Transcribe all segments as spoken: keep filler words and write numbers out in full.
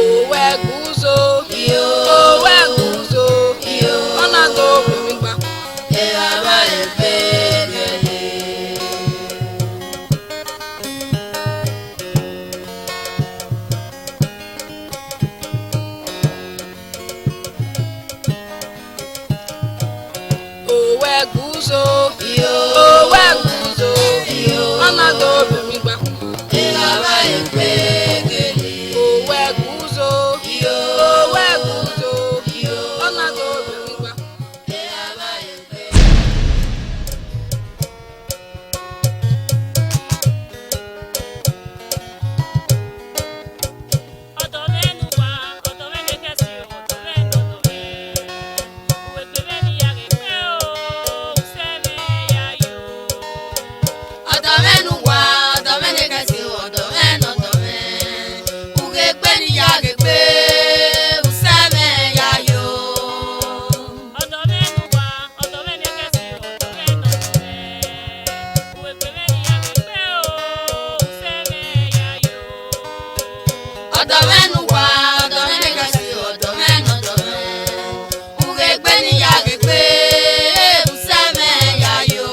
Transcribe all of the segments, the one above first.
Owẹ guzo, owẹ guzo, ọ na do vbe emwi gba. Owẹ guzo, owẹ guzo, ọ na do vbe emwi gba. Owẹ guzo, owẹ guzo, ọ na do vbe emwi gba. Ọdọ mwẹ ne uwa, ọdọ mwẹ ne khẹsi, ọdọ mwẹ ne ọdọ mwẹ. Uwegbe mwẹ ne I ya ghe gbe o, usẹ mwẹ ya yo. Ọdọ mwẹ ne uwa, ọdọ mwẹ ne khẹsi, ọdọ mwẹ ne ọdọ mwẹ. Uwegbe ne I ya ghe gbe, usẹ mwẹ ya yo. Ọdọ mwẹ ne uwa, ọdọ mwẹ ne khẹsi, ọdọ mwẹ ne ọdọ mwẹ. Uwegbe mwẹ ne I ya ghe gbe o, usẹ mwẹ ya yo. Ọdọ mwẹ ne uwa, ọdọ mwẹ ne khẹsi, ọdọ mwẹ ne ọdọ mwẹ. Uwegbe ne I ya ghe gbe, usẹ mwẹ ya yo.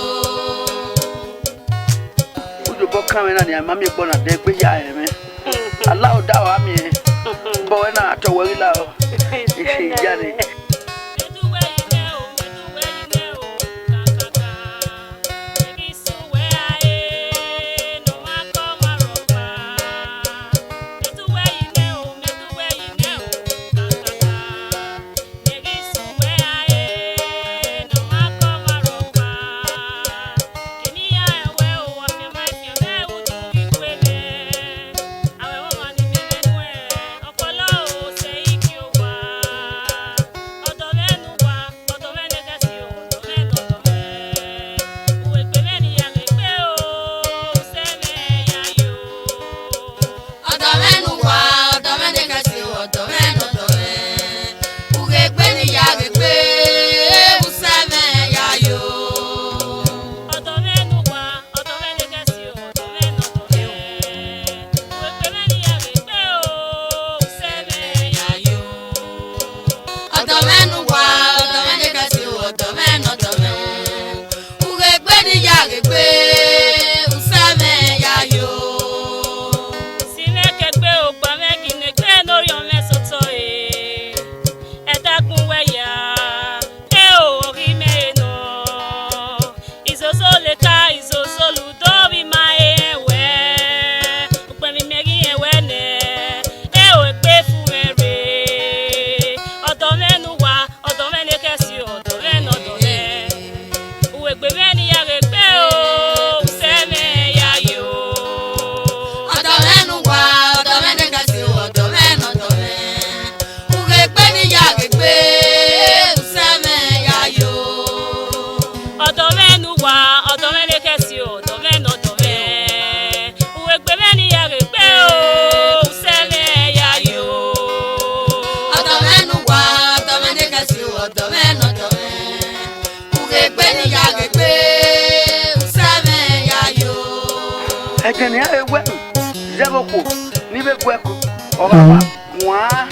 Ujobọ kan mwẹ na nian, ma miẹn egbe na dẹ egbe hia rẹn mwẹ. Alao da ọ a miẹn, bọ wẹ na tọ wẹ ghi la ọ. Ise iya nẹ. Ọdọ mwẹ ne uwa, ọdọ mwẹ ne khẹsi, ọdọ mwẹ ne ọdọ mwẹ. Uwegbe ne I ya ghe gbe, usẹ mwẹ ya yo. Ọdọ mwẹ ne uwa, ọdọ mwẹ ne khẹsi, ọdọ mwẹ ne ọdọ mwẹ. Uwegbe mwẹ ne I ya ghe gbe o, usẹ mwẹ ya yo. Ọdọ mwẹ ne uwa, ọdọ mwẹ ne khẹsi, ọdọ mwẹ ne ọdọ mwẹ. Uwegbe ne I ya ghe gbe, usẹ mwẹ ya yo. Sinmwi ke gbe ogba mwẹ ginegbe ne orhiọn mwẹ sotọ re. Ẹdagun wẹ ya, e o, ọ ghi mẹ re nọ. Izozo leka, izozo ludo vbe ima rẹn wẹ, ukpẹn vbe imẹ ghi rẹn wẹ nẹ, e o, egbe fu mwẹ rre. Ọdọ mwẹ ne uwa, ọdọ mwẹ ne khẹsi, ọdọ mwẹ ne ọdọ mwẹ. Uwegbe mwẹ ne I ya ghe gbe o, usẹ mwẹ ya yo. Ọdọ mwẹ ne uwa, ọdọ mwẹ ne khẹsi, ọdọ mwẹ ne ọdọ mwẹ. Uwegbe ne I ya ghe gbe, usẹ mwẹ ya yo. Ọdọ mwẹ ne uwa, ọdọ mwẹ ne khẹsi, ọdọ mwẹ ne ọdọ mwẹ. Uwegbe mwẹ ne I ya ghe gbe o, usẹ mwẹ ya yo. Ọdọ mwẹ ne uwa, ọdọ mwẹ ne khẹsi, ọdọ mwẹ ne ọdọ mwẹ. Uwegbe ne I ya ghe gbe, usẹ mwẹ ya yo. Ẹdẹ ne iran vbe wẹ zẹvbe okhuo ni vbe gu ẹko, ọ gha wa wan.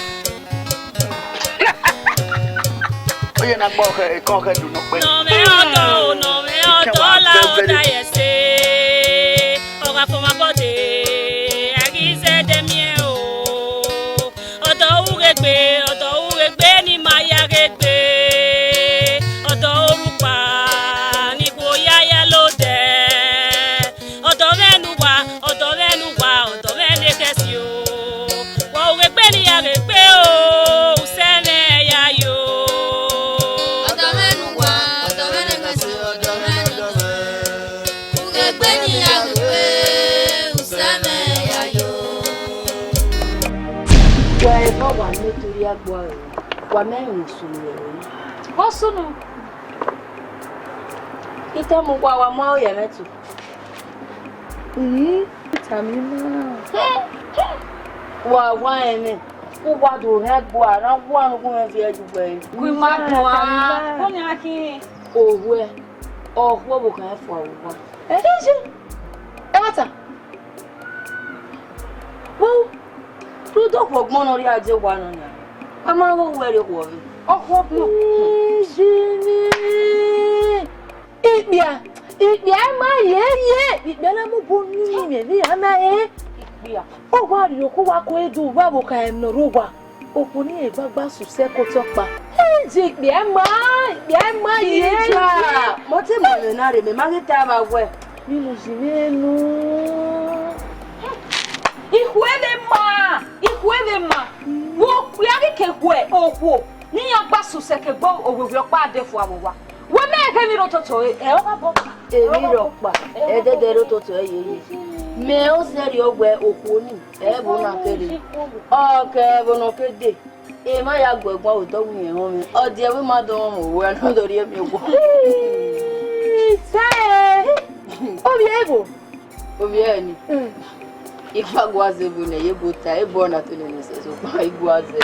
Oye na gba ọkhẹ, ekọn ọkhẹ do nọ kpẹ. Nọ mwẹ ọdọ o, nọ mwẹ ọdọ la ọda ye ẹse. Ọ gha fọnmwẹ abọde, a ghi zẹdẹ miẹn o. Ọdọ uwegbe, ọdọ uwegbe ne ima ya ghe gbe. Ọdọ orukpa ne ikhuo ya ya lodẹ. Ọdọ mwẹ ne uwa, ọdọ mwẹ ne uwa, ọdọ mwẹ ne khẹsi o. Wa uwegbe ne I ya ghe gbe o, usẹ mwẹ ya yo. Ọdọ mwẹ ne uwa, ọdọ mwẹ ne khẹsi, ọdọ mwẹ ne ọdọ mwẹ. Uwegbe ne I ya ghe gbe, usẹ mwẹ ya yo. Wa ẹmwẹ wa ne to rhie agbọn ẹre, wa mẹ rẹn sunu ẹre. Vbọ sunu? Itọmọ uwa wa mu aro ye ẹmwẹ tu. Ii, tama ima. Wa wa ẹmwẹ, uwa do rhie agbọn a, na wa ne ughunmwu viẹ ye uwẹ. Gu ima gbọn a, tama ima. Ọni a khin. Ohuẹ, ọ khu ọvbokhan fua vbe uwa. Ẹ? Ẹmwata. Vbọ? Te okhuo ọgbọn ne ọ rhie a die owa nọ nian, a ma ghe uwẹ rhie okhuo ọvbehe. Okhuo ọgbọn. Ijimwi. Ikpia, ikpia ma ye ye, ikpia na mu bu ni mwẹ vbe a na re. Ikpia. Ọ wa rhie okhuo wa ko edu vbe avbe okha ẹmwẹ ne ọ rre owa. Okhuo ni rẹn gbagba sẹ usẹ ke otọ ọkpa. Ijimwi, ikpia ma, ikpia ma ye ra. Mẹ ọtẹn, mẹ na rre, mẹ ma ghi ta vbe wẹ. Vbene u zin mwẹ nọ. Ikhuo vbe ma, ikhuo vbe ma. Vbe okpia ghi ke khuẹ okhuo ne iran gba sẹ usẹ ke egbe owioghi ọkpa de fua vbe owa. Wẹ mẹ khe emwi rre ototọ ẹre, ẹ ọ gha bọ. Emwi rre ọkpa, ẹdẹdẹ rre ototọ ẹre yeye. Mẹ ọ sẹrriọ wẹ okhuo ni, ẹ vbe na kere. Ọ kẹ vbe ne ọ ke de. Emwa ya gu ẹguan vbe odọ wẹ irẹn họn mwẹ. Ọ diẹ vbe ma dọ mwẹ vbe owa ne ọ do rhie miẹn owa. Sẹ, ovbi ẹvbo. Ovbi ẹre ni. Mm. Ikpa gua zẹ ebo ne ebo ta, ebo na to nene sẹ, sokpan igua zẹ.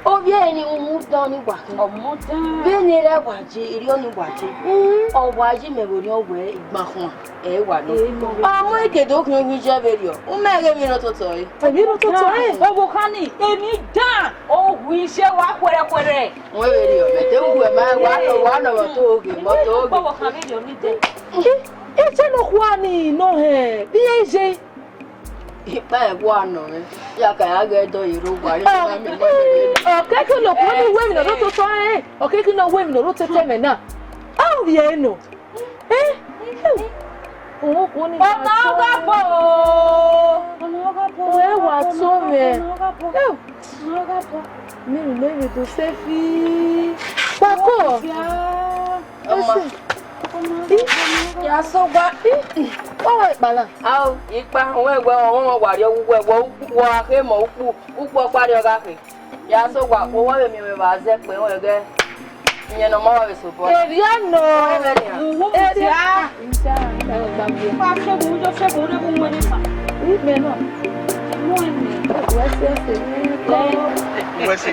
Ovbi ẹre ni, u mu dan ni wa khin. Ọ mu dan. Vbene erha wa je, erriọ ni wa je. Mm. Ọ wa yi mẹ vbe orhiọn wẹ igbakhua, ẹ wa nọ. Ẹ mọ. Ọmọ eke do khian ohu iye vberriọ. U mẹ ghe emwi ne ototọ ẹre. Emwi ne ototọ ẹre. Ọvbokhan ni, emwi dan, ohu iye wa khuẹrhẹkhuẹrhẹ. Wẹ vberriọ, mẹ te uwẹ ma wa nọ, wa nọ vbe ọtọ oghe, vbe ọtọ oghe. Ọvbokhan vberriọ ni dẹ. Iye ne okhuo ni nọ hẹ, vbe iye iye. Ikpa ẹguae nọ mwẹ, ya ka ya ghẹ dọ ye rre owa, ye rre owa, mẹ ma rre. Ọ kẹkẹ ne okhuo ni wẹ emwi ne ọ rre ototọ ẹre, ọ kẹkẹ ne ọ wẹ emwi ne ọ rre otete mwẹ na. A ru vbiẹ nọ. Eh? Ọmọ okhuo ni wa to. Ọna ọ gha bọ o. Ọna ọ gha bọ. Wẹ wa to mwẹ. Ọna ọ gha bọ. Eh. Ọna ọ gha bọ. Mimi, mimi, do sẹ fi. Kpako. Ọma. Ya sẹ ogua. Ọ wa ikpala. Ao, ikpa, wẹ wẹ, ọ, ọ, ọ wa rrie uwu wẹ, wẹ, wẹ, wa khe mọ ukpu, ukpu ọkpa rrie ọ gha khe. Ya sẹ ogua, wẹ, wẹ vbe miẹn mwẹ vbe a zẹ kpẹ, wẹ ghẹ. Iyẹn ne ọ ma wa vbe sobọ. Erriọ nọ. Wẹ vbe nian. Erriọ. Ikpẹ nọ. Wẹ sẹ, sẹ, sẹ. Wẹ sẹ.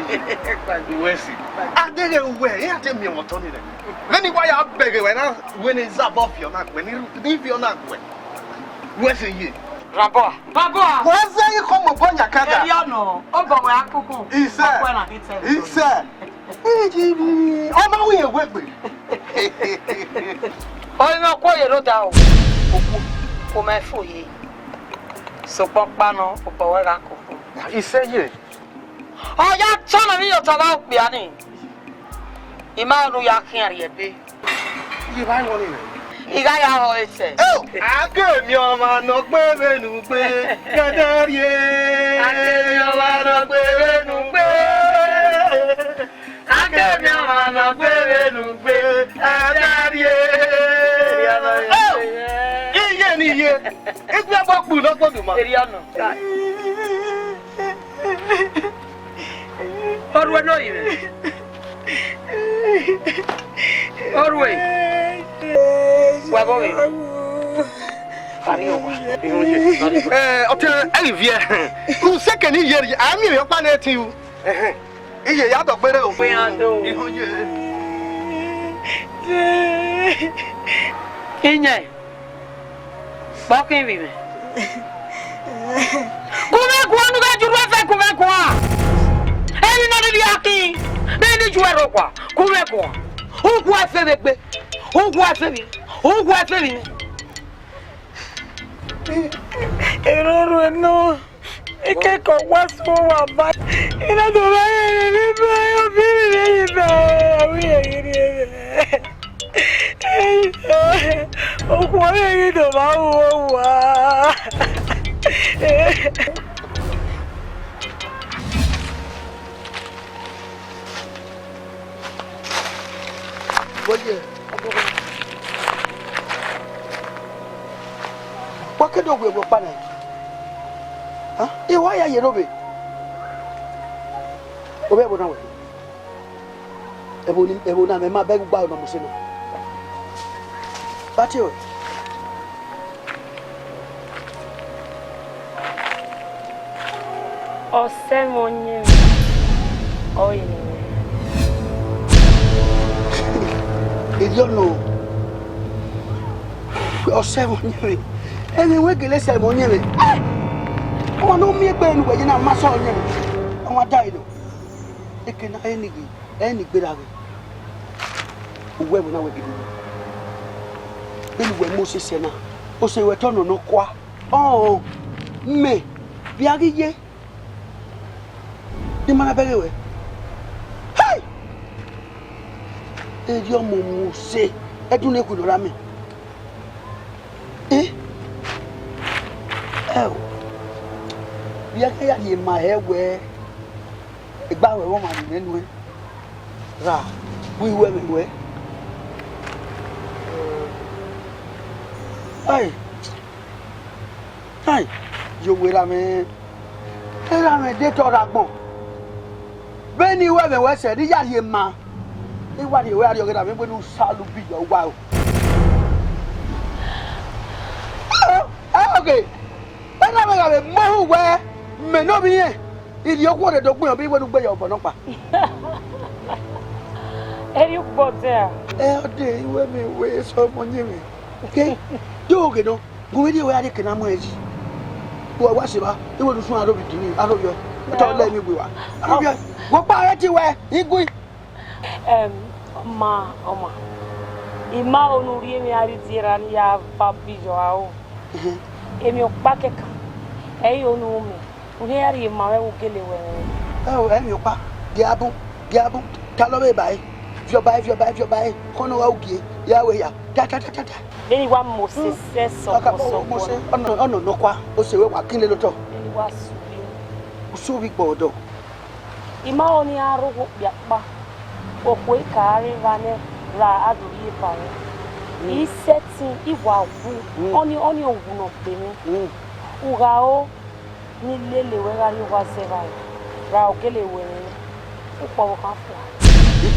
Wẹ sẹ. A deghẹ uwẹ, iran te miẹn mwẹ otọ ni nẹ. Vbene I wa ya bẹghe wẹ na, wẹ ne Izabọ viọ na guẹ, ne I viọ na guẹ. Wẹ sẹ ye. Rabọ a. Rabọ a. Wẹ sẹ ye kọ mobọ yan kada. Erriọ nọ, obọ wẹ akukun. Isẹ. Ọkpẹ na ghi tẹ. Isẹ. Iji bi, ọ ma wu yẹn wegbe. Ọyẹn ọkọ ye rre odaro. Okhuo, kọ ma fo ye. Sokpan ọkpa nọ, obọ wẹ gha koko. Isẹ ye. Ọ ya tọn nọ vbe iyotọ gha okpia ni. I ma rẹn ne u ya khian rrie ẹbe. Iye evba ẹmwẹ ọnii nẹ. I gha ya họ etẹ. Eo! A ke miẹn ọmwa ne ọ gbe vbene u gbe, gẹdẹ rrie. A ke miẹn ọmwa ne ọ gbe vbene u gbe. A ke miẹn ọmwa ne ọ gbe vbene u gbe, gẹdẹ rrie. Eo! Iye ne iye. Ikpia bọ kpu ne ọ gboduma. Erriọ nọ. Ọ rhue ne ọ rinmwian. Ọ rhue. Wa vbe ọghe. Ẹ, ọtẹn, ẹ ghi viẹ. Usẹkẹ ne I ye rrie, a miẹn emwi ọkpa ne ẹtin ru. Ẹhẹn. Iye ya dọgbe rre o. Iran do. Ihọn ye. Iyẹn. Kpọkhin vbe mwẹ. Gu mwẹ guan, ne u gha ye urhu ẹfe gu mwẹ guan. Emwi ne ọ rhirhi a khin, ne I ni ye uẹ rre owa, gu mwẹ guan. U gu ẹfe vbe egbe, u gu ẹfe vbe, u gu ẹfe vbe mwẹ. Erhorhue nọ. Ekẹkẹ ọ wa sẹ owa ba, I na do vba rẹn emwi ba, ovbi rẹn emwi ba, a wi rẹn ghi rrie mwẹ. Okhuo ọvbehe ghi do vba ru owa. Wa ke do gu ẹre ọkpa na? Hẹn? I wa ya ye rre ovbe? Ovbi ẹvbo na wẹ? Ẹvbo ni, ẹvbo na, mẹ ma bẹghe ugba na mu sẹ nọ. Ba tie ruẹ. Ọsẹ mwẹ ọyẹnmwẹ, ọre ne I mwẹ. Erriọ nọ. Ọsẹ mwẹ ọyẹnmwẹ. Ẹmwẹ wẹ gele sẹ mwẹ ọyẹnmwẹ. Ọmwa ne ọ miẹn egbe ne uwẹ ye na ma sẹ ọyẹnmwẹ, ọmwa da ẹre nọ. Eke na ẹre ni ghi, ẹre ni gberra ghe. Uwẹ wẹ na wẹ gidi. Vbene uwẹ mu ose sẹ na, ose ruẹ te ọnọ nọkua. Ọnrẹn, mẹ, vbe a ghi ye, ne ima na bẹghe ruẹ. Hai! Erriọ ọmọ mu ose, ẹdun ne khuilo ra mẹ. Eh? Ẹo, vbe a ghi ya rhie ma hẹ wẹẹ, egbe ruẹ vbe ọmwa ni mwẹ nuẹn, ra, wẹ iwẹ vbe ruẹ. Ai, ai, ye owa erha mwẹ, erha mwẹ de te ọ rre agbọn. Vbene I ru ẹmwẹ ruẹ sẹ, ne I ya rhie ma, I wa rhie ruẹ arriọghẹ na, vbe wẹ ne u sa lu bi yọ uwa o. Ẹ, ẹ, oke, erha mwẹ gha vbe mu ohu wẹ, mẹ ne ovbi irẹn, I rhie okhuo rre do gbe irẹn, vbe wẹ ne u gbe yọ obọ nọkpa. Erriọ ugbo dẹ a? Ẹ, ọ dee, I ru ẹmwẹ ruẹ sẹ ọmọ ọyẹnmwẹ. Ke, do ghe nọ, gu mwẹ rhie ruẹ a rhie eke na mu ẹn yi. Wa, wa sẹ evba, I wẹ ne u suẹn aro vbe idin ni, aro vbiẹ. Te ọ lẹ emwi gbe wa. Aro vbiẹ. Wẹ ọkpa ghẹ tie wẹ, I gui. Ẹm, ọma, ọma, I ma ho ne u rhie emwi a rhie die ra ne I ya va bi yọ aro. Emwi ọkpa kẹkan, ẹ i ho ne u mẹ, u rhie ya rhie ma mwẹ vbe u gele wẹ rẹn. Ẹo, emwi ọkpa, gie a bun, gie a bun, ta lọ vbe ba ẹre, viọ ba ẹre, viọ ba ẹre, viọ ba ẹre, khọn ne ọ gha ugie, ya wẹ ya, ta, ta, ta, ta, ta. Vbene I wa mose sẹ sọguọ sọguọ. Mose, ọnọ, ọnọ nọkua, ose ruẹ wa kin lele otọ. Vbene I wa suvbi. U suvbi gbọdọ. I ma ho ne iran rre owa okpia ọkpa, okhuo I ka re evba nẹ ra a do rhie eva mwẹ. I sẹtin, I wa wu, ọnii, ọnii owu ne ọ gbe mwẹ. U gha ro ne I lele wẹ gha rrie owa zẹ evbare, ra ọ gele wẹ rẹn, u kpọvbokhan fua.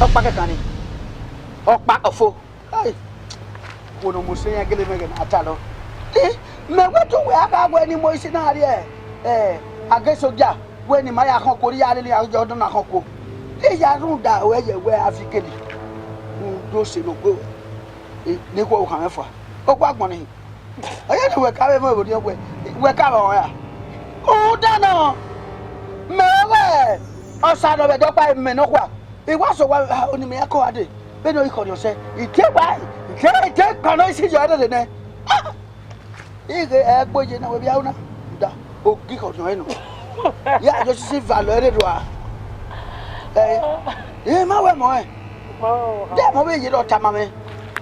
Ọkpa kẹkan ni, ọkpa ọfo. Ai, wo ne Mosi yan gele mẹ ghẹ ne a talọ. Eh, mẹ wẹ te uwẹ a gha wẹ ne Mosi na rrie, eh, agan soja, wẹ ne ima ya khọn okuo, ne I ya lele iran ye ọdọ na khọn okuo. I ya rhunmwuda ruẹ ye wẹ a fi kele. Rhunmwuda ose ne ọ gbe ruẹ, eh, ne I khuọvbokhan mwẹ fua. Okhuo agbọn nii. Ọ ya ne wẹ ka vbe mwẹ vbe orhiọn wẹ, wẹ ka vbe ọnrẹn ra? Rhunmwuda nọ, mẹ wẹ Osa ne ọ vbe Ẹdẹ Ọkpa, mẹ nọkhua. I wa sẹ owa, ah, ne imẹ ya kọ gha dee, vbene ọ ghi khọrhiọn sẹ, I te wa, I te, I te kpannọ isi yọ ẹrẹrẹ nẹ. Ah! I ghe ẹgbe ye na wẹ vbe aro na, da, ogi khọrhiọn ẹre nọ. Ya, yo sisi valọ ẹre rua. Ẹ, ẹ ma wẹ mọ ẹ. Ọ, de mọ vbe ye rọ tama mwẹ.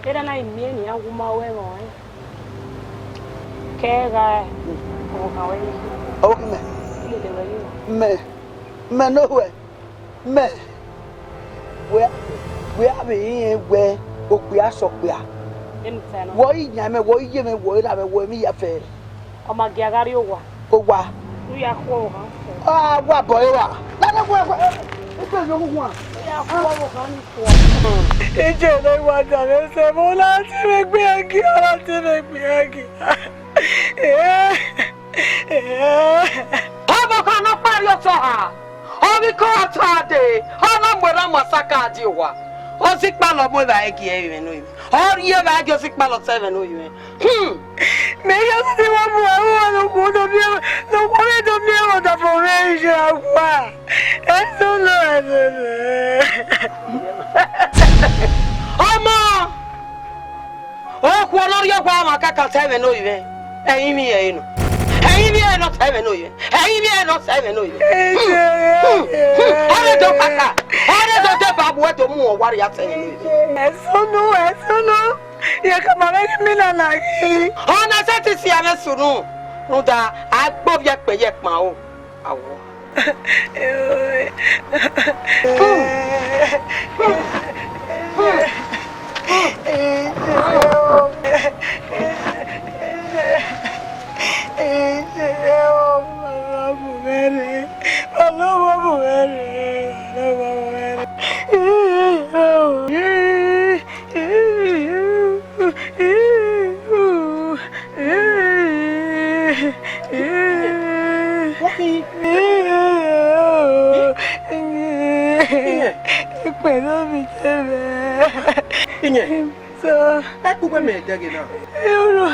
Erha na I miẹn ne iran wu ma wẹ mọ ẹ. Kẹ gha, ọvbokhan wẹ ni. Ọvbokhan mẹ. I lele wẹ ni. Mẹ, mẹ ne ohuẹ. Mẹ, wẹ, wẹ a vbe rẹn wẹ okpia sẹ okpia. Vbene u ta nọ. Wẹ ọre iyan mwẹ, wẹ ọre iye mwẹ, wẹ ọre erha mwẹ, wẹ emwi iyafẹ. Ọ ma gia gha rrie owa. Owa. Ne u ya khuọvbokhan fua. A wa bọ ẹre ra. Lele wẹ, wẹ, eke yọ uhuan. U ya khuọvbokhan ni fua. Iye ne I wa danmwẹ sẹ, ọ na tie mwẹ gbe ẹgi, ọ na tie mwẹ gbe ẹgi. Ọvbokhan ne ọ kpẹre otọ ha, ọ ghi kọ otọ dee, ọ na mu erha mu asaka die owa. Osikpalọ mu evbare gie ẹmwẹ ne ovbi mwẹ. Ọ rhie evbare gie osikpalọ sẹ ẹmwẹ ne ovbi mwẹ. Hmm. Mẹ ya sisi wa mu ẹre ne okhuo do miẹn, ne okhuo vbe do miẹn ẹmwẹ ọdafẹn mwẹ iye awa. Ẹsolo, ẹsolo. Ọmọ! Okhuo ne ọ rhie owa mwẹ akaka ta ẹmwẹ ne ovbi mwẹ, ẹrinmwi ẹre nọ. Ẹrinmwi ẹre nọ ta ẹmwẹ ne ovbi mwẹ. Ẹrinmwi ẹre nọ ta ẹmwẹ ne ovbi mwẹ. Hmm, hmm, hmm. Ọ rre do kaka. Ọ rre do deba vbe uwẹ do mu owa rhia ta ẹmwẹ ne ovbi mwẹ. Ẹsunu, ẹsunu. Ye ka ma mwẹ ghi mina na ghi. Ọ na sẹtin si amwẹ sunu. Rhunmwuda, a gbe ovbi ẹkpẹn ye ẹkpan ro. Awọ. Ikpẹdọ mi tẹmẹ. Iyẹn. Sir. Ẹ kpukpe mẹ dẹghe na. Ẹ ro,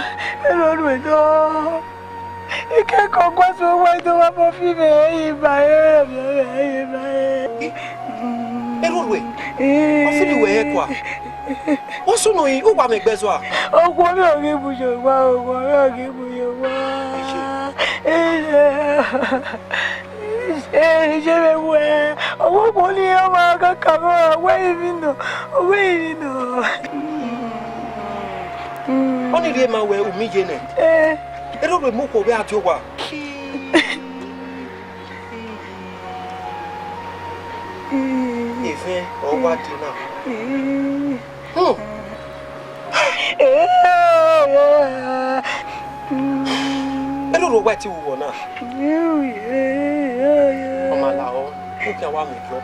ẹ ro ru ẹdọ. Ikẹkẹ ọgua sẹ owa do wa mọ fi mẹ ẹre ba ẹre, mẹ ẹre ba ẹre. Erhurhue, ọ fi ni wẹ hẹ kua. Ọ sunu yin, uwa mwẹ ẹgbẹ zua. Okhuo mwẹ ọ ghi mu ye owa, okhuo mwẹ ọ ghi mu ye owa. Iye mwẹ wẹ, ọmọ okhuo ni ọ ma kakabọ, ọ wẹ ivbi nọ, ọ wẹ ivbi nọ. Ọnii rhie ma wẹ u miẹn iye nẹ. Eh. Erhurhue mu okhuo vbe a die owa. Evẹn ọ wa die na. Hmm. Erhurhue wa te ru wọ na. Ọ ma lahọ, u khian wa miẹn egiọ.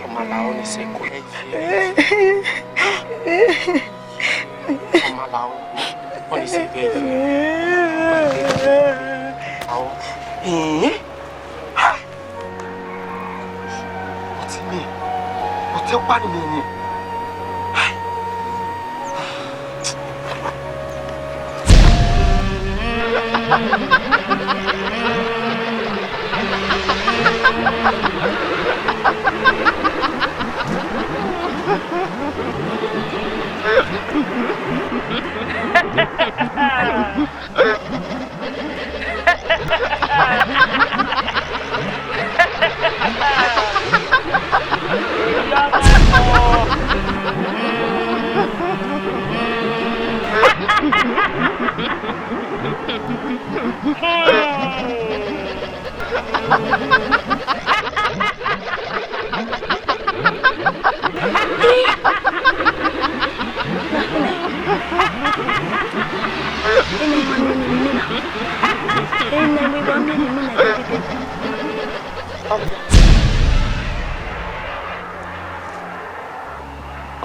Ọ ma lahọ ni sẹ ko. Ọ ma lahọ, ọ ni sẹ vbe. Ao. Ẹn? Ha! Ọtẹn mwẹ, ọtẹn ọkpa ni mwẹ mwẹ.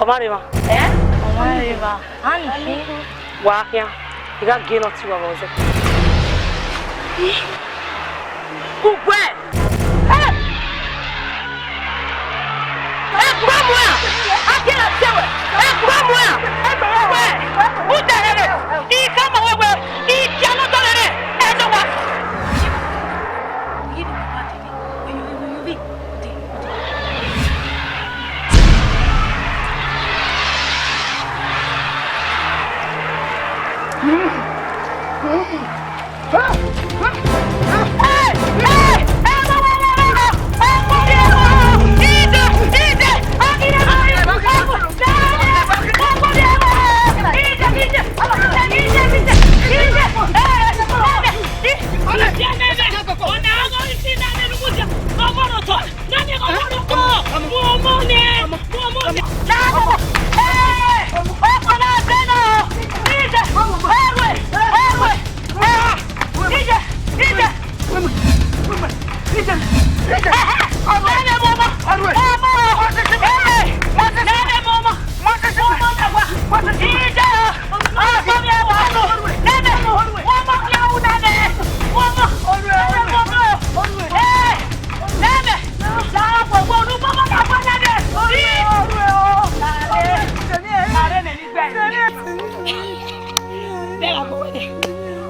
Ọ ma rre emwa. Ẹ? Ọ ma rre emwa. A ni khin. Wa khian, I gha gie ne ọ tie uwa vbe ọzọ. Ugbẹ! Ẹ! Ẹ gba muẹn! A gie ne ọ tie wẹ! Ẹ gba muẹn! Ugbẹ! Uda rere! I khama wẹ wẹ, I dia ne ọ dọ rere! Ẹ dọ wa!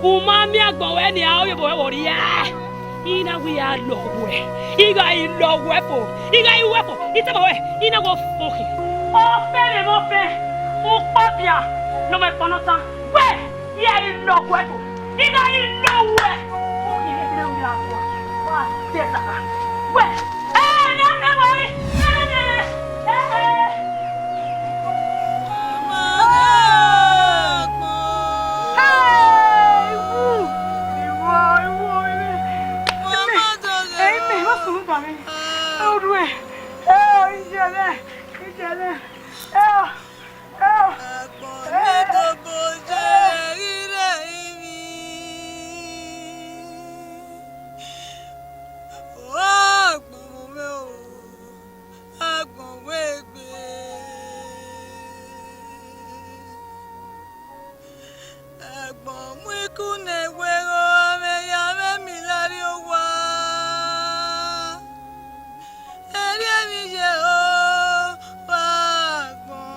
U ma miẹn agbọn ruẹ nian, ovbi ẹvbo wẹ ọ rhie. I na wẹ I ya lọ wẹ, I gha i lọ wẹ fo, I gha i wẹ fo, I tama wẹ, I na wẹ ọ fo khin. Ọ fẹn vbe emwa ọfẹn, ukpọn bian ne ọ ma kpọnọ tan, wẹ, I gha i lọ wẹ fo, I gha i lọ wẹ. Ọ khin ne I na wẹ I ya lọ, wa dẹ zagha. Wẹ, ẹ, ne a mẹ wẹ, ẹ, ẹ, ẹ, ẹ. Agbọn ne dobo ye ghi rre ivbi. Agbọn mwẹ o, agbọn wegbe. Agbọn mu iku ne wẹ gho, amẹ ya mwẹ mi la rrie owa. Erriọ emwi ye o, vbe agbọn.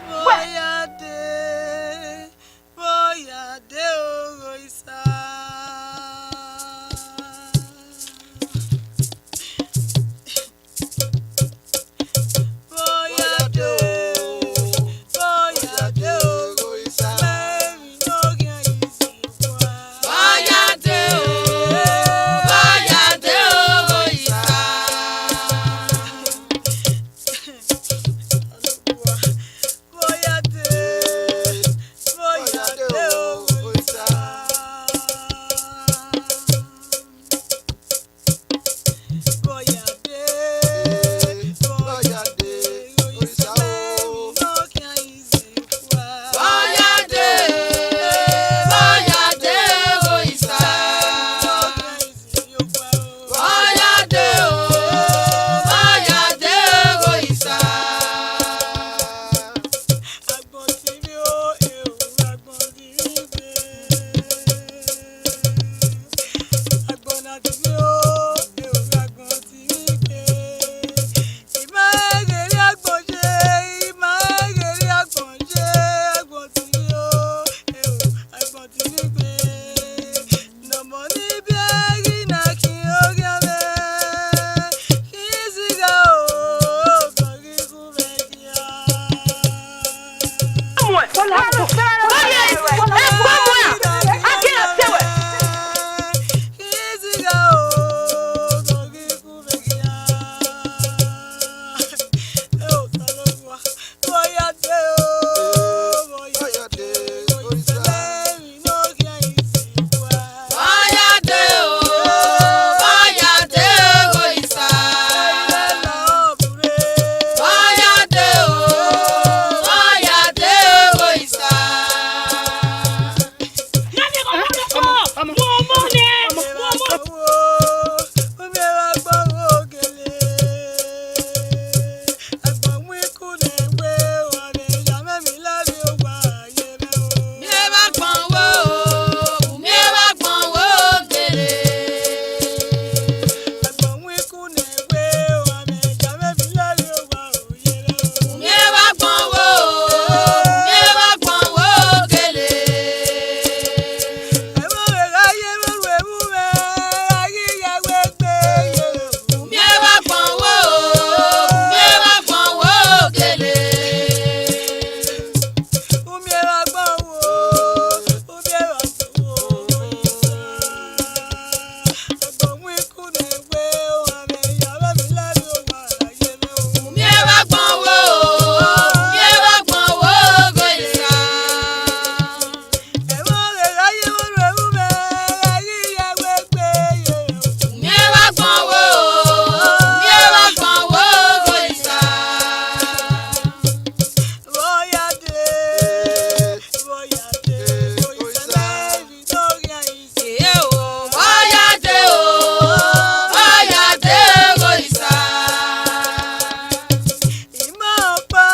Vbe ọ ya dee, vbe ọ ya dee, ogho isa. Vbe ọ ya dee, vbe ọ ya dee, ogho isa. Vbe emwi ne ọ khian yi sẹ owa. Vbe ọ ya dee, vbe ọ ya dee, ogho isa. Vbe ọ ya dee, vbe ọ ya dee, ogho isa. Vbe ọ ya dee, vbe ọ ya dee, ogho isa o. Vbe ọ ya dee, vbe ọ ya dee, ogho isa. Vbe ọ ya dee o, vbe ọ ya dee, ogho isa. Agbọn tivbi o, e o, agbọn tivbi gbe. Agbọn na tivbi o, e o, agbọn tivbi gbe. I ma ghe rhie agbọn ye, I ma ghe rhie agbọn ye, agbọn tivbi o, e o, agbọn tivbi gbe. Ne ọmọ ni biẹ ghi na khin oghian mwẹ, khin isigha o, ọ ghi khu vbe gia. Samuel, Samuel, Samuel, a kere ọtẹn wẹ. Khin isigha o, ọ ghi khu vbe gia. E o, Osanobua. Vbe ọ ya dee o, vbe ọ ya dee, ogho isa. Vbe emwi ne ọ khian yi sẹ owa. Vbe ọ ya dee o, vbe ọ ya dee, ogho isa. Vbe ọ ya dee o, vbe ọ ya dee, ogho isa. Ọmọ, ọmọ, ọmọ, ọmọ, ọmọ, ọmọ, ọmọ, ọmọ. Agbọn wẹ ikun ne wẹ, ọ vbe ya mwẹ emwi lavbiẹ owa ye mwẹ o. Miẹn vbe agbọn wo, miẹn vbe agbọn wo gele. Agbọn wẹ ikun ne wẹ, ọ vbe ya mwẹ emwi lavbiẹ owa o ye mwẹ o. Miẹn vbe agbọn wo, miẹn vbe agbọn wo gele. Ẹmwẹ ọvbehe gha ye vbe orhu evbumwẹ, a ghi ya wẹ egbe ye. Miẹn vbe agbọn wo, miẹn vbe agbọn wo gele. Umiẹn vbe agbọn wo, umiẹn vbe agbọn wo, isa. Agbọn wẹ ikun ne wẹ, ọ vbe ya mwẹ emwi lavbiẹ owa ye mwẹ o. Umiẹn vbe agbọn wo, umiẹn vbe agbọn wo, ogho isa. Ẹmwẹ ọvbehe gha ye vbe orhu evbumwẹ, a ghi ya wẹ egbe ye. Miẹn vbe agbọn wo, miẹn vbe agbọn wo, ogho isa. Vbe ọ ya dee, vbe ọ ya dee, ogho isa. Vbe ọ ya dee o, vbe ọ ya dee, ogho isa. Ima ọkpa,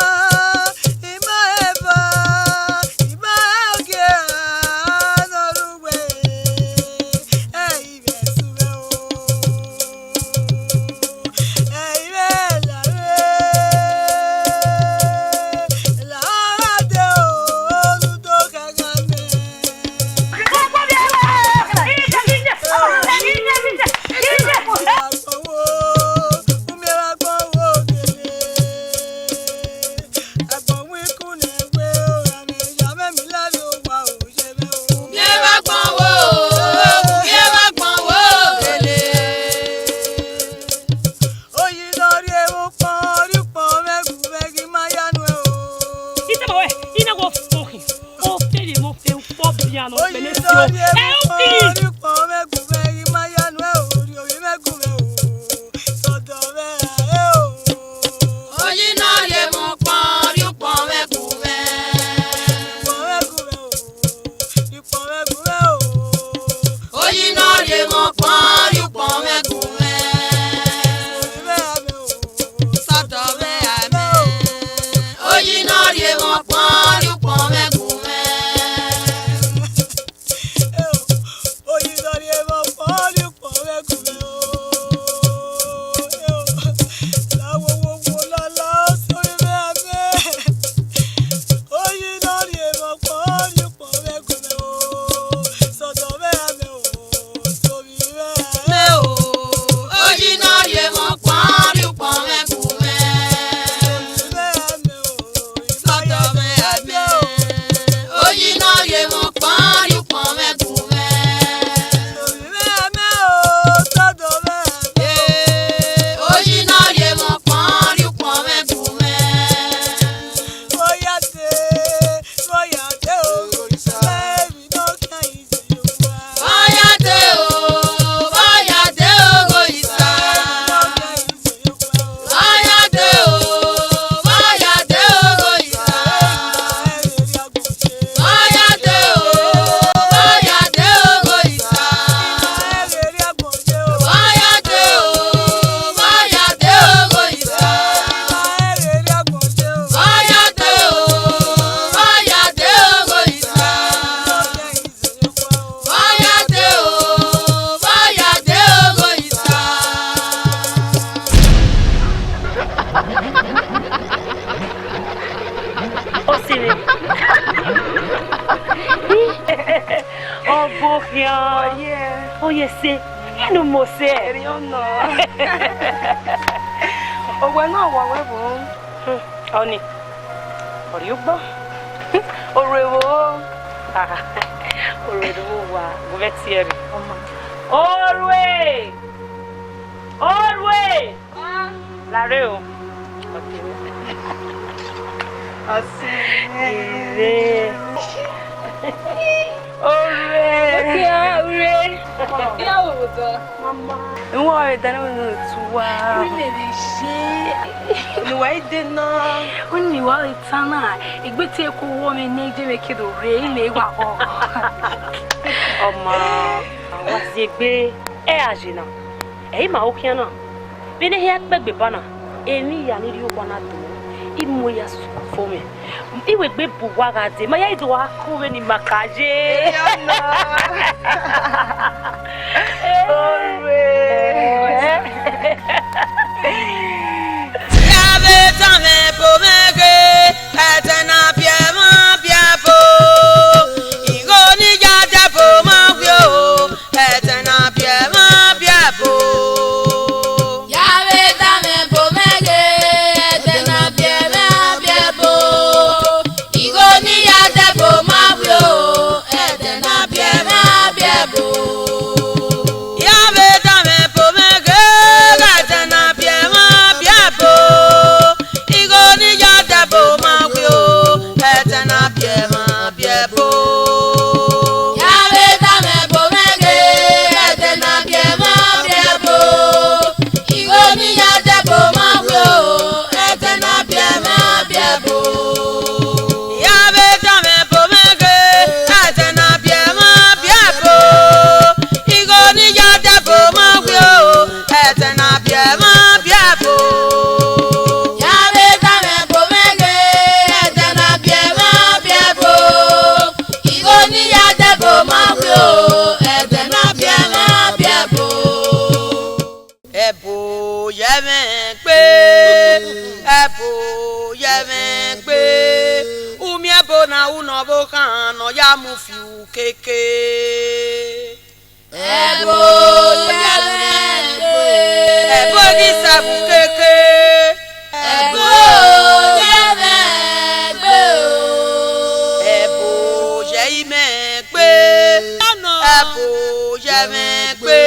ima eva, ima ogie, a nọ ru uwẹ, ẹ i vbe sẹ uwẹ o, ẹ i vbe la rre, la ra dee o, unu do khẹ gha mẹ. Itama wẹ, I na wẹ ọ fo khin, ọ fẹrẹ mọ fẹ ukpọ bian nọ, mẹ ne si ọ. Ẹ u khin. Oyi ne ọ rhie emọ ukpọn, rhie ukpọn mwẹ gu mwẹ. Oyi ne ọ rhie emọ ukpọn, rhie ukpọn mwẹ gu mwẹ. Sọdọ vbe amẹ. Oyi ne ọ rhie emọ ukpọn, rhie ukpọn mwẹ gu mwẹ. Oyi Ọ ye. Ọ ye sẹ, enu mose. Eriọ nọ. Owẹ na wa wẹ vbo? Hmm, ọni. Ọ rhie ugbọ. Orue vbo? Ah, orue do wa, gu mwẹ tie rre. Orue! Orue! Lare o. Ire. Orue. Okia, ure. Iran vbe odọ. Mama. Iwinna ọre dẹ ne wẹ ne tu wa. Ine vbe ye. Unu wa i de na. Unu wa i ta na. Egbe te ku wọ mwẹ ne je mwẹ ke do rre, ine wa họ. Ọma, wa ziegbe, ẹ a je na. Ẹ i ma okhian na. Vbene ehia kpẹgbe ba na, emwi hia ni rhie owa na do, I mu ya fo mwẹ. I wegbe bu uwa gha dee, ma ya i do a ku vbene ima ka ye. Eyọ nọ. Orue. Ya vbe danmwẹ bo mwẹ ghe, ẹdẹ na biẹ mwa biẹ bo. Igho ni ya dẹbo ma wio, ẹdẹ na biẹ mwa biẹ bo. Ya vbe danmwẹ bo mwẹ ghe, ẹdẹ na biẹ mwa biẹ bo. Igho ni ya dẹbo ma wio, ẹdẹ na biẹ mwa biẹ bo. Ya vbe danmwẹ bo mwẹ ghe, ẹdẹ na biẹ mwa biẹ bo. Igho ni ya dẹbo ma wio, ẹdẹ na biẹ mwa biẹ bo. Ya vbe danmwẹ bo mwẹ ghe, ẹdẹ na biẹ mwa biẹ bo. Igho ni ya dẹbo ma wio, ẹdẹ na biẹ mwa biẹ bo. Ya vbe danmwẹ bo mwẹ ghe, ẹdẹ na biẹ mwa biẹ bo. Igho ni ya dẹbo ma wio, ẹdẹ na biẹ mwa biẹ bo. Ya vbe danmwẹ bo mwẹ ghe, ẹdẹ na biẹ mwa biẹ bo. Igho ni ya dẹbo ma wio, ẹdẹ na biẹ mwa biẹ bo. Ẹbo ye mwẹ gbe, ẹbo ye mwẹ gbe. U miẹn ẹbo na, u nọ ọvbokhan ne ọ ya mu fi ukeke. Ẹbo ye mwẹ gbe. Ẹbo ghi sẹ vbe ukeke. Ẹbo ye mwẹ gbe o. Ẹbo ye imẹ gbe. Ẹbo ye mwẹ gbe.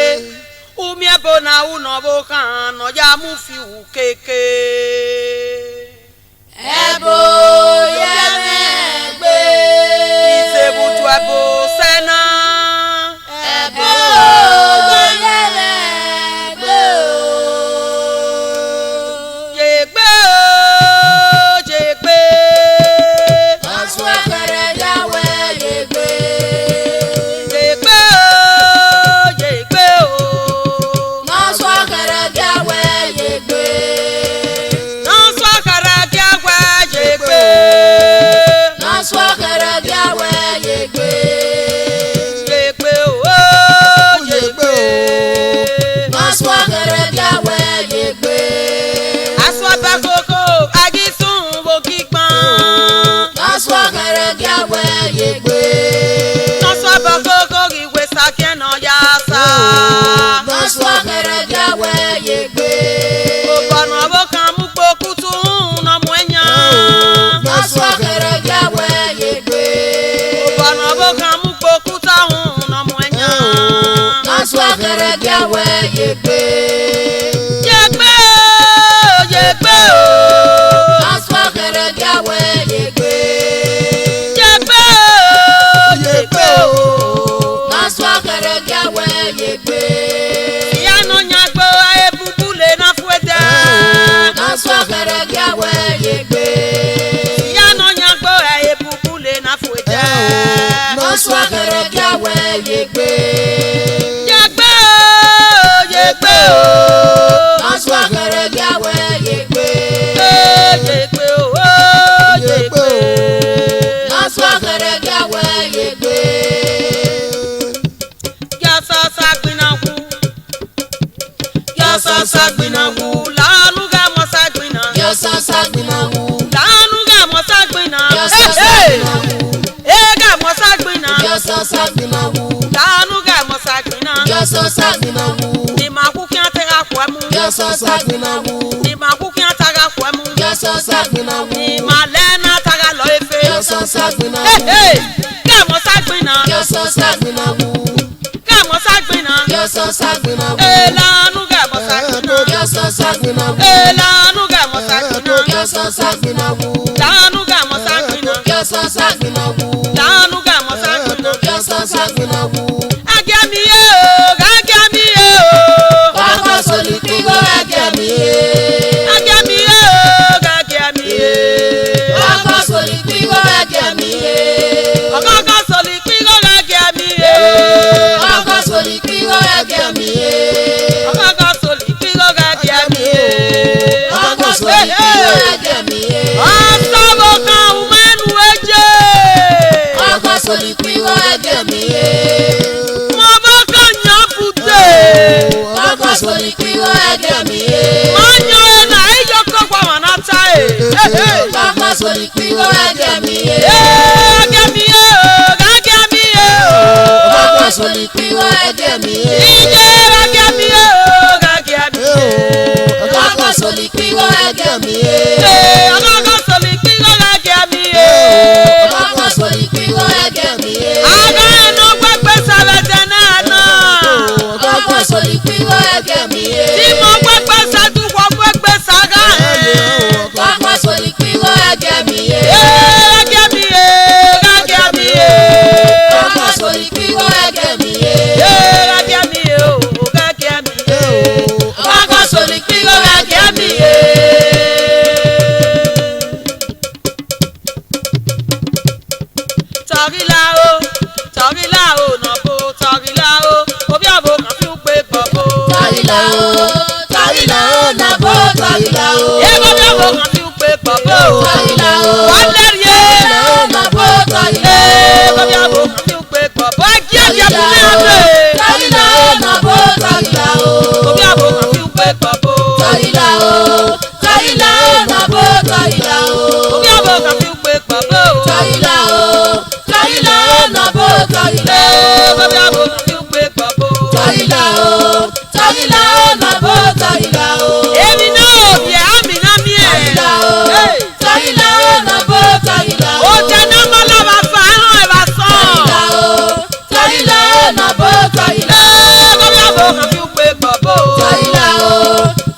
U miẹn ẹbo na, u nọ ọvbokhan ne ọ ya mu fi ukeke. Ẹbo ye mwẹ gbe. Isebutu ẹbo sẹ na. Ẹbo ye mwẹ gbe o. Ye gbe o, ye gbe. Ọsua kẹrẹ ya wẹ ye gbe. Ye gbe o, ye gbe o. Ọsua kẹrẹ ya wẹ ye gbe. Ọsua kẹrẹ ya wẹ ye gbe. Ọsua kẹrẹ ya wẹ ye gbe. Ye gbe o, ye gbe o. Ọsua kẹrẹ ya wẹ ye gbe. Asua ba koko, a ghi sun vbe okigban. Ọsua kẹrẹ ya wẹ ye gbe. Ọsua ba koko ghi wẹ sa khian nọ ya sa. Ọsua kẹrẹ ya wẹ ye gbe. Obọ ne ọvbokhan mu gbe okuta uhunmwu ne ọ mu ẹyan. Ọsua kẹrẹ ya wẹ ye gbe. Obọ ne ọvbokhan mu gbe okuta uhunmwu ne ọ mu ẹyan. Ọsua kẹrẹ ya wẹ ye gbe. Ye gbe o, ye gbe o. Ọsua kẹrẹ ya wẹ ye gbe. Ye gbe o, ye gbe o. Ọsua kẹrẹ ya wẹ ye gbe. Iran ne ọ yan gbe, ebubu le na fu ẹdẹ. Ọsua kẹrẹ ya wẹ ye gbe. Iran ne ọ yan gbe, ebubu le na fu ẹdẹ. Ọsua kẹrẹ ya wẹ ye gbe. Ye gbe o, ye gbe o. Ọsua kẹrẹ ya wẹ ye gbe. Ee, ye gbe o, ye gbe. Ọsua kẹrẹ ya wẹ ye gbe. Ya sa sa gbinna wu. Ya sa sa gbinna wu, lanu gha mọ sa gbinna. Ya sa sa gbinna wu. Lanu gha mọ sa gbinna. Ya sa sa gbinna wu. Ee, gha mọ sa gbinna. Ya sa sa gbinna wu. Lanu Yọsọsa gbinna wu. Ni ma khu khian te gha khuẹ mu. Yọsọsa gbinna wu. Ni ma khu khian ta gha khuẹ mu. Yọsọsa gbinna wu. Ni ma lẹ na ta gha lọ efe. Yọsọsa gbinna wu. Hey, hey. Kẹ mọ sa gbinna. Yọsọsa gbinna wu. Kẹ mọ sa gbinna. Yọsọsa gbinna wu. Elanu kẹ mọ sa gbinna. Yọsọsa gbinna wu. Elanu kẹ mọ sa gbinna. Yọsọsa gbinna wu. Lanu kẹ mọ sa gbinna. Yọsọsa gbinna wu. Lanu kẹ mọ sa gbinna. Yọsọsa gbinna wu. Agiẹmie o, gha giẹmie o. Ọkọ soli kpigho gha giẹmie. Agiẹmie o, gha giẹmie. Ọkọ soli kpigho gha giẹmie. Ọkọ soli kpigho gha giẹmie. Ọkọ soli kpigho gha giẹmie. Ọkọ soli kpigho gha giẹmie. Ọkọ soli kpigho gha giẹmie. Ọsọvbokhan umẹnu eje. Ọkọ soli kpigho gha giẹmie. Mọvbokhan yan fute. Ọkọ soli kpigho gha giẹmie. Ma yan ẹre na, iyọkọ wa mwa na ta e. Ọkọ soli kpigho gha giẹmie. Ee, gha giẹmie o, gha giẹmie o. Ọkọ soli kpigho gha giẹmie. Ije gha giẹmie o, gha giẹmie. Ọkọ soli kpigho gha giẹmie. Ee, ọkọ soli kpigho gha giẹmie. Ọkọ soli kpigho gha giẹmie. Agha ẹnọ wegbe sa vbe ẹdẹ na na. Ọkọ soli kpigho gha giẹmie. Ti mọ wegbe sa du wọ wegbe sa gha ẹn. Ọkọ soli kpigho gha giẹmie. Ee, gha giẹmie, gha giẹmie. Ọkọ soli kpigho gha giẹmie. Ee, gha giẹmie o, gha giẹmie. Ọkọ soli kpigho gha giẹmie. Tọghila o, tọghila o, nọ bo tọghila o, ovbi ọvbokhan fi ukpe gbọbo. Tọghila o, tọghila o, nọ bo tọghila o. Ego ovbi ọvbokhan fi ukpe gbọbo. Tọghila o, wa lẹrhie. Tọghila o, nọ bo tọghila o. Ego ovbi ọvbokhan fi ukpe gbọbo. Ẹgiẹgiẹ mu ne a dee. Tọghila o, nọ bo tọghila o. Ovbi ọvbokhan fi ukpe gbọbo. Tọghila o. Tọghila o, nọ bo tọghila o. Ovbi ọvbokhan fi ukpe gbọbo. Tọghila o, tọghila o, nọ bo tọghila o. Ovbi ọvbokhan fi ukpe gbọbo. Tọghila o, tọghila o, nọ bo tọghila o. Emwi ne ovbi ẹre, a miẹn na miẹn. Tọghila o, hey, tọghila o, nọ bo tọghila o. Otẹ ne a ma la vbe asan, ẹhọn ẹvbo asọn. Tọghila o, tọghila o, nọ bo tọghila o. Ee, ovbi ọvbokhan fi ukpe gbọbo. Tọghila o,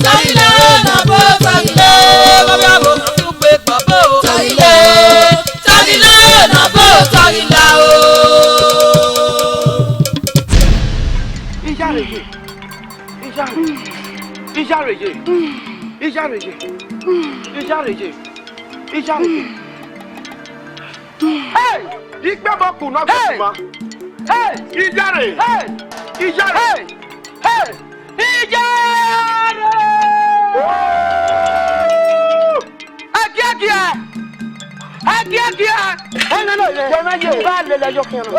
tọghila o, nọ bo tọghila o. Ee, ovbi ọvbokhan fi ukpe gbọbo. Tọghila o, tọghila o, nọ bo tọghila o. Iyare ye, iyare, iyare ye, iyare ye, iyare ye, iyare ye. Hey! Ikpe mọ ku nọ gbe ma. Hey! Iyare! Hey! Iyare! Hey! Hey! Iyare! Agiagia! Agiagia! Ẹmwẹ nọ ye. Yẹmẹ ye. U gha lele ẹyọkhian na.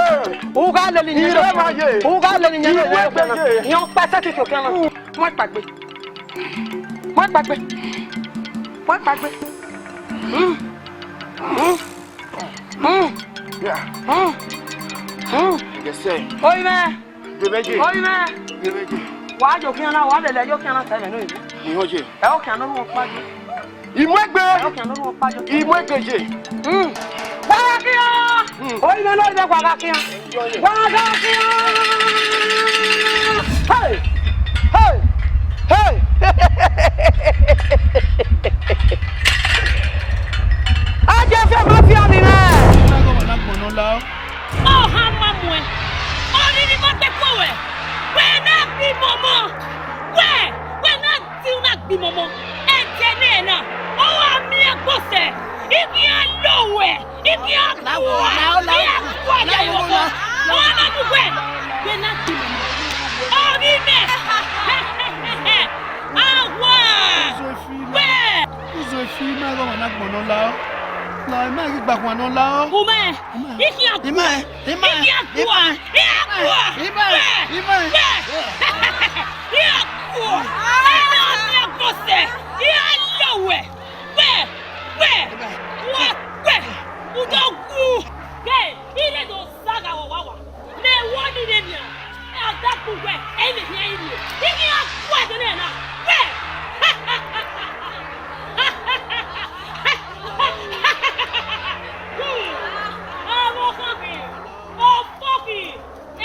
U gha lele iyẹn. Ire ma ye. U gha lele iyẹn. Iwẹ gbe ye. Iran kpẹsẹ keke okhian na. Mu ẹkpa gbe. Mu ẹkpa gbe. Mu ẹkpa gbe. Mm. Mm. Mm. Yeah. Mm. Mm. Yes, sir. Oyi mwẹ. Ye vbe ye. Oyi mwẹ. Ye vbe ye. Wa ye okhian na, wa lele ẹyọkhian na ta ẹmwẹ nọ ye. Iran ye. Ẹyọkhian nọ ru ọkpa ye. Imuegbe. Ẹyọkhian nọ ru ọkpa ye. Imuegbe ye. Mm. Wa gha khian. Mm. Oyi mwẹ nọ ye wa gha khian. Wa gha khian. Hey! Hey! Hey! A je fiọ ma fiọ ni nẹ. Ọghan ma muẹn, ọnii ni ma kpẹkpo ruẹ, wẹ na gbe imọmọ, wẹ, wẹ na di una gbe imọmọ, ẹdẹ nẹ na, ọ gha miẹn ẹgbosẹ, I khian lo ruẹ, I khian kua, I khian kua ya vbe obọ, ọ na mu wẹ, wẹ na gbe imọmọ, ọghe mẹ, awa, wẹ. Uzo fi ma, ighẹ ọmwa na gbọn ne ọ lao. La ima ghi gba khuan ne ọ lao. Umẹ, I khian kua. Imẹ, imẹ, I khian kua. Imẹ, I khian kua. Imẹ, imẹ. Wẹ, wẹ. I khian kua. Ẹ na miẹn ẹgbosẹ. I khian lo wẹ. Wẹ, wẹ. Wẹ, wẹ. U do gu. Ghe, I re do sa gha wẹ owawa. Mẹ wẹ ọnii rre nian. Da kpe uwẹ, ẹ i vbe khian ru. I ghi a gu ẹdẹ nẹ na. Wẹ! Hmm. Ọvbokhan ghi, ọfọghi,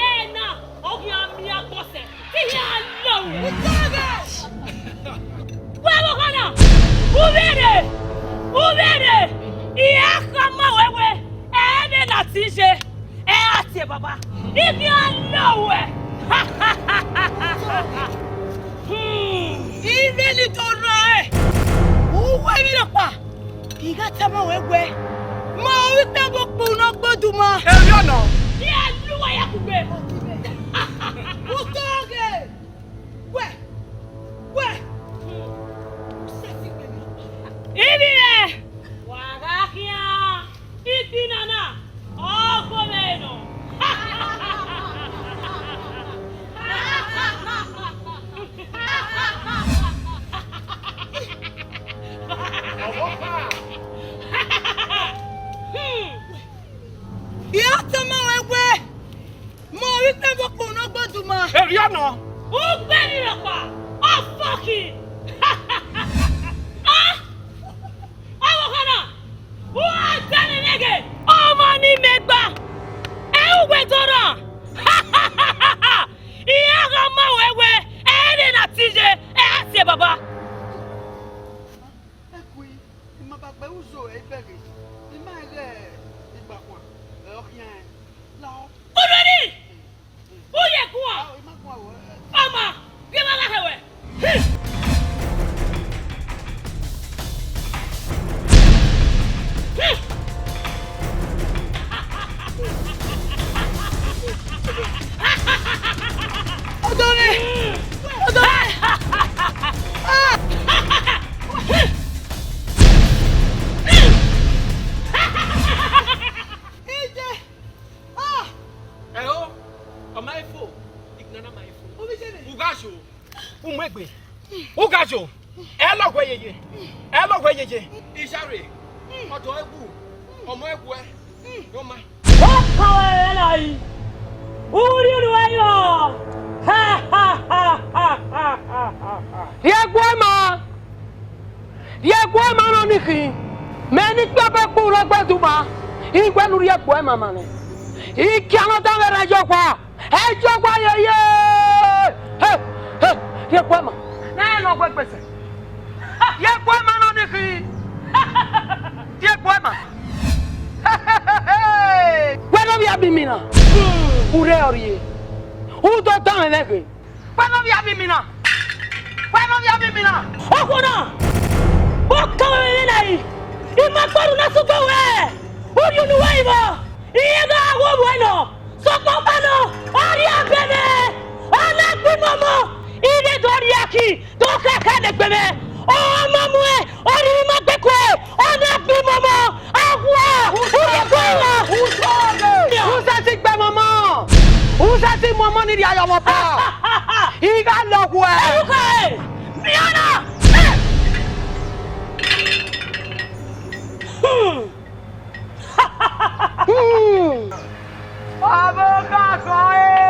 ẹna, ọ khian miẹn agbọn sẹ, te I khian lọ ru. Wẹ ọvbokhan na, u vberre, u vberre, I a khama ruẹ wẹẹ, ẹ vbe na ti ye. Ẹ a tie baba, I khian lọ ruẹ. Hmm. Ivbi ne I do rran ẹn, uwu emwi rhọkpa, I gha tama ruẹ wẹẹ, ma ovbi ikpẹvbo kpunu ne ọ gbe oduma. Erriọ nọ. Iran lu uwa ya kugbe. Utọ ghe. Wẹ, wẹ. Ivbi mwẹ, wa gha khian. Igbinna na, ọ gho mwẹ nọ. Hmm. I a tama ruẹ wẹẹ, ma ovbi ikpẹvbo kpunu ne ọ gbe oduma. Erriọ nọ. Ugbẹn ni rhọkpa, ọfọkhi. Ah! Ọvbokhan na, u a danmwẹ mwẹ ghe, ọmọ ne imẹ gba, ẹ i wẹ dọrọ. Iran gha ma ruẹ wẹẹ, ẹ i re na ti ye, ẹ i a tie baba. Ẹkui, I ma ba gbe uzo ẹ i bẹghe, I ma ghe igbakhuan, ẹ ọ khian ẹn. Lao. Urhẹri! U ye guan! Ọma, ghi vba gha hẹ wẹ. Ọdọ mwẹ! Ọdọ mwẹ! Ah! Ije! Ah! Ẹo, ọ ma i fo, igbinna na ma i fo. Ovbi iye mwẹ. U gha yo, u mu egbe. U gha yo, ẹ lọghọ yeye, ẹ lọghọ yeye. Ijare, ọdọ ẹwu, ọmọ ẹwẹ, ọ ma. Ọ kan ẹre na yi, u rhie unu ẹre yọ. Ha, ha, ha. Rhie ẹguẹ ma. Rhie ẹguẹ ma nọ ni khin, mẹ ne ikpẹvbo kpunu ne ọ gbe oduma, I wẹ ne u rhie ẹguẹ ma ma nẹ. I khian ne ọ danmwẹ rre ẹyọkpa, ẹyọkpa yeye. He, he, rhie ẹguẹ ma. Na rẹn ne ọ gu egbe sẹ. Rhie ẹguẹ ma nọ ni khin. Rhie ẹguẹ ma. Wẹ ne ovbi a miẹn imina, u rre ọ rrie. U do danmwẹ mwẹ ghe. Wẹ ne ovbi a miẹn imina. Wẹ ne ovbi a miẹn imina. Okhuo na, ọ kan mwẹ mwẹ na yi. I ma gbe orhu na sẹ ugbẹn wẹẹ, u rhie unu wẹ yi vbọ, irẹn gha ru ovbuẹ nọ. Sokpan ọkpa nọ, ọ rhie abe mwẹ, ọ na gbe imọmọ, I vbe do rhie aki, do khẹkhẹ ne egbe mwẹ. Ọmọ muẹn, ọ rhie ima gbe kue, ọ na gbe imọmọ, a wua, u rhie kue na. U sẹtin gbe imọmọ, u sẹtin mu ọmọ ni rhie ayọ vbe ọba. I gha lọ khuẹ. Ẹrukha, miẹn ọna. Hmm. Hmm. Ọvbokhan khọ ẹre.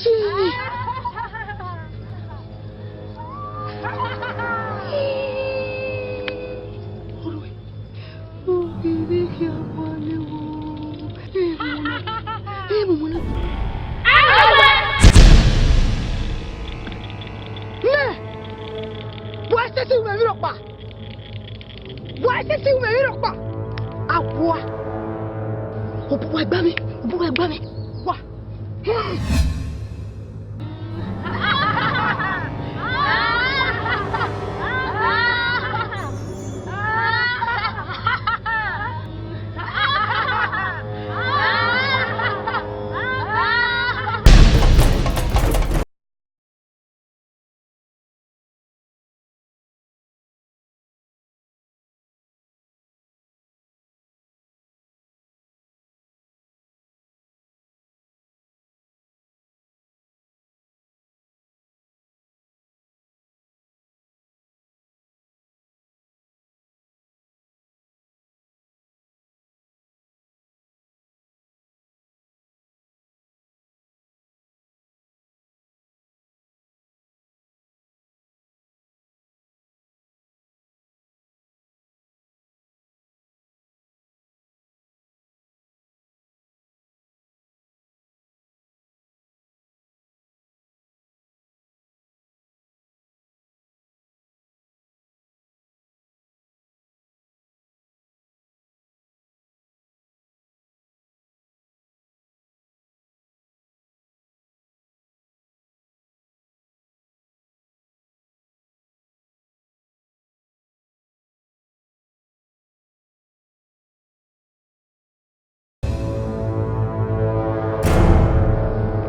Mẹ, wa sẹtin ru mwẹ emwi rhọkpa. Wa sẹtin ru mwẹ emwi rhọkpa. A wa. Obọ uwa gba mwẹ, obọ uwa gba mwẹ. Wa.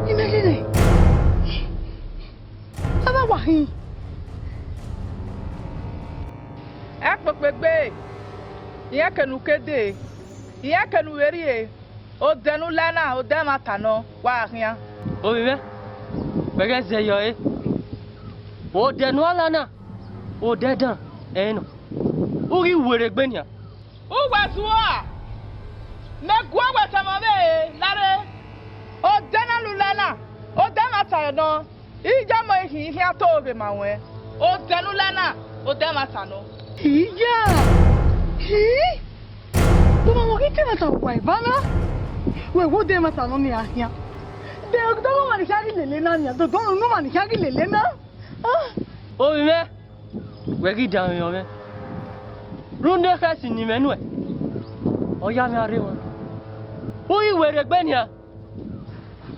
Imẹ lele, a vbe wa hin. Ẹkpokpegbe, irẹn kene u ke dee, irẹn kene u vbe rrie, odẹ ne u la na, odẹ ẹmwata nọ, wa gha khian. Ovbi mwẹ, wẹ ghẹ zẹ yọ ẹre. Odẹ ne u la na, odẹ dan ẹre nọ. U ghi werriegbe nian. Uwẹ zuọ, mẹ guọghọ ẹsẹ mwẹ ọvbehe la rre. Odẹ na ne u la na, odẹ ẹmwata nọ. Iye ọmọ I khin, I khian to vbe ma ruẹn. Odẹ ne u la na, odẹ ẹmwata nọ. Iya! Hi! Vbe ọmwa ghi te ẹmwata wa eva na? Wẹ wẹ odẹ ẹmwata nọ ne iran khian. De odẹ ọmwa ne I khian ghi lele na nian, de odẹ ọmwa ne I khian ghi lele na? Ah! Ovbi mwẹ, wẹ ghi danmwehọ mwẹ. Rhunmwuda ekhẹsi ne imẹ nuẹn, ọ ya mwẹ arre mwa. U ghi werriegbe nian.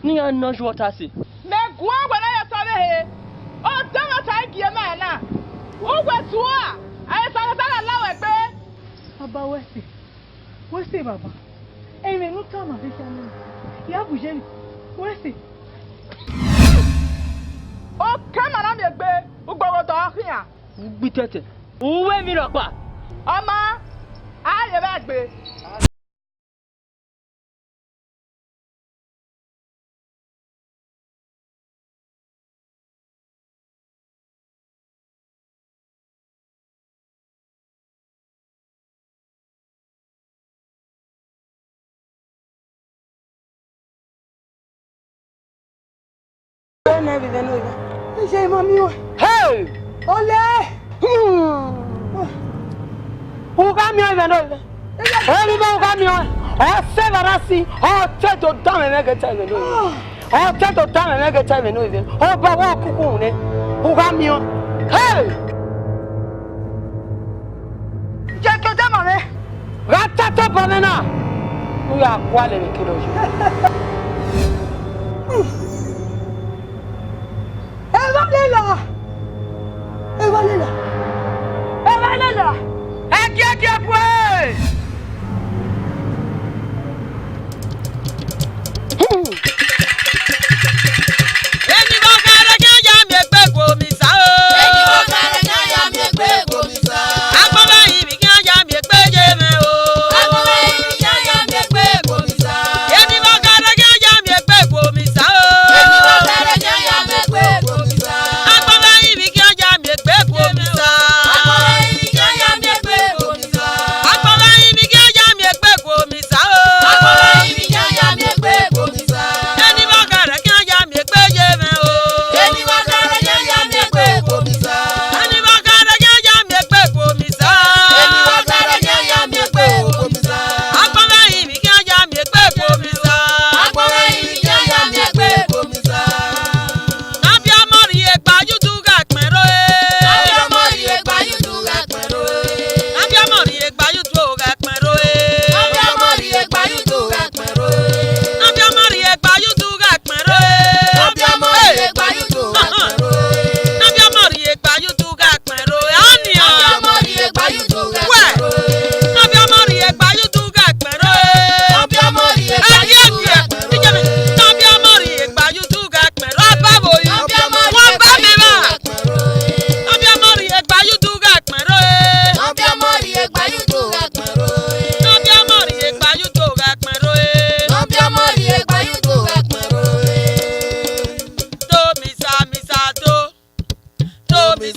Ne iran nọ yu ọta sẹ. Mẹ guọghọ wẹ ne ọ ya sẹ ọvbehe, odẹ ẹmwata I gie ma ẹre na. Uwẹ zuọ, a i sẹ ọta gha la wẹ egbe. Baba wẹ sẹ, wẹ sẹ baba. Ẹmwẹ ne u tama vbe khian nẹ, ya bu ye, wẹ sẹ. Okẹ ma na miẹn egbe, ugbọghọ dọ khian. U gbe itẹtẹ, u ru emwi rhọkpa. Ọ maa, a ye vbe egbe. Hey! Ole! Hmm. U gha miẹn ivẹ nọ ivẹ. Emwi ne u gha miẹn, ọ sẹ evba na si, ọ te do danmwẹ mwẹ ghe te ivẹ nọ ivẹ. Ọ te do danmwẹ mwẹ ghe te ivẹ nọ ivẹ. Ọba wa kuku nẹ, u gha miẹn. Hey! Ye ke odẹ ma mwẹ. Gha ta tobọ mwẹ na, u ya gualọ vbe kene ọ ye. Evba lela! Evba lela! Evba lela! Ẹkiẹkiẹ pue! Eni vbe ọghe rẹ khian ya miẹn egbe gu omisan o. Eni vbe ọghe rẹ khian ya miẹn egbe gu omisan. Agbọn vbe ivbi khian ya miẹn egbe ye mwẹ o. Agbọn vbe ivbi khian ya miẹn egbe gu omisan. Eni vbe ọghe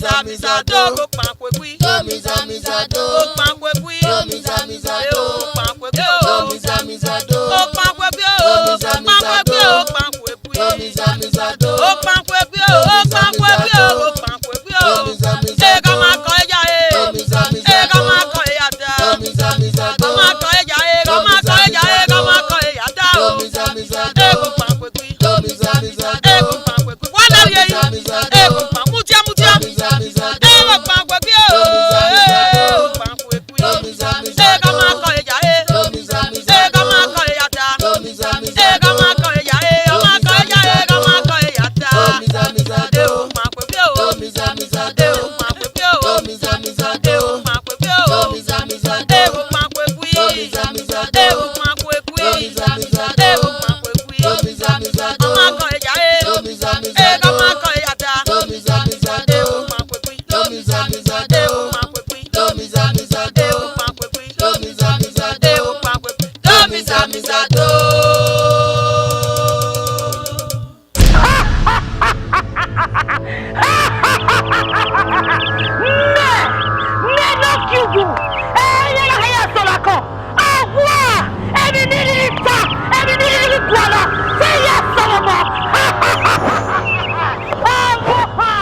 Zamiza do, okpankhuegui. Do mi zamiza do. Okpankhuegui. Do mi zamiza do. Okpankhuegui. Do mi zamiza do. Okpankhuegui. Okpankhuegui. Okpankhuegui. Okpankhuegui. Okpankhuegui. Okpankhuegui. Ega ma kọ eya e. Ega ma kọ eya da. Ega ma kọ eya e. Ega ma kọ eya e. Ega ma kọ eya da o. Okpankhuegui. Okpankhuegui. Wa na rhie yi. Okpankhuegui. Mudia, mudia. Okpankhuegui o. Okpankhuegui. Ega ma kọ eya e. Ega ma kọ eya da. Ega ma kọ eya e. Ega ma kọ eya e. Ega ma kọ eya da. Okpankhuegui o. Okpankhuegui o. Okpankhuegui o. Okpankhuegui o. Okpankhuegui. Okpankhuegui. Okpankhuegui. Ega ma kọ eya e. Ega ma kọ eya da. Okpankhuegui. Okpankhuegui. Okpankhuegui. Okpankhuegui. Okpankhuegui. Okpankhuegui. Okpankhuegui. Okpankhuegui. Do mi zamiza do. Mẹ, mẹ ne ọ gie uwu, ẹ i re gha ya sọlọ akọ. Owa, emwi ne I rhirhi ta, emwi ne I rhirhi gualọ, te I ya sọlọ mọ. Owa.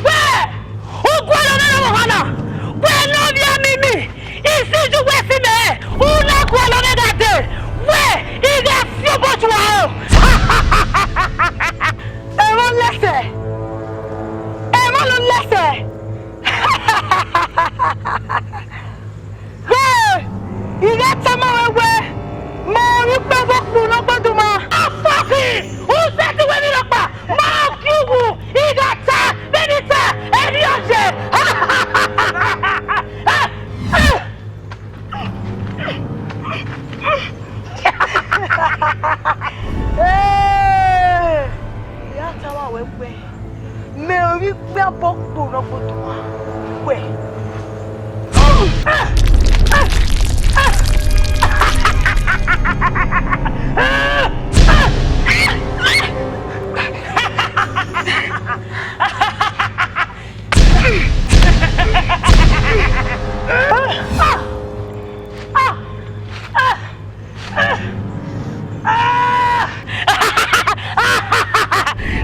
Wẹ, u gualọ mwẹ ne ọvbokhan na, wẹ ne ovbi amimi, isiju wẹ si mẹ, u na gualọ mwẹ gha dee, wẹ I gha fi obọ tua aro. Ẹmwẹ lẹsẹ, ẹmwẹ lẹsẹ. Hey! I gha tama ruẹ wẹẹ, mẹ ovbi ukpẹ vbe okpunu ne ọ gboduma. Afọkhi, u sẹtin wẹ emwi rhọkpa, ma gie uwu, I gha ta, vbene I ta, erriọ ye. Hey! I gha tama ruẹ wẹẹ, mẹ ovbi ikpia bọ kpo ne ọ gboduma wẹ.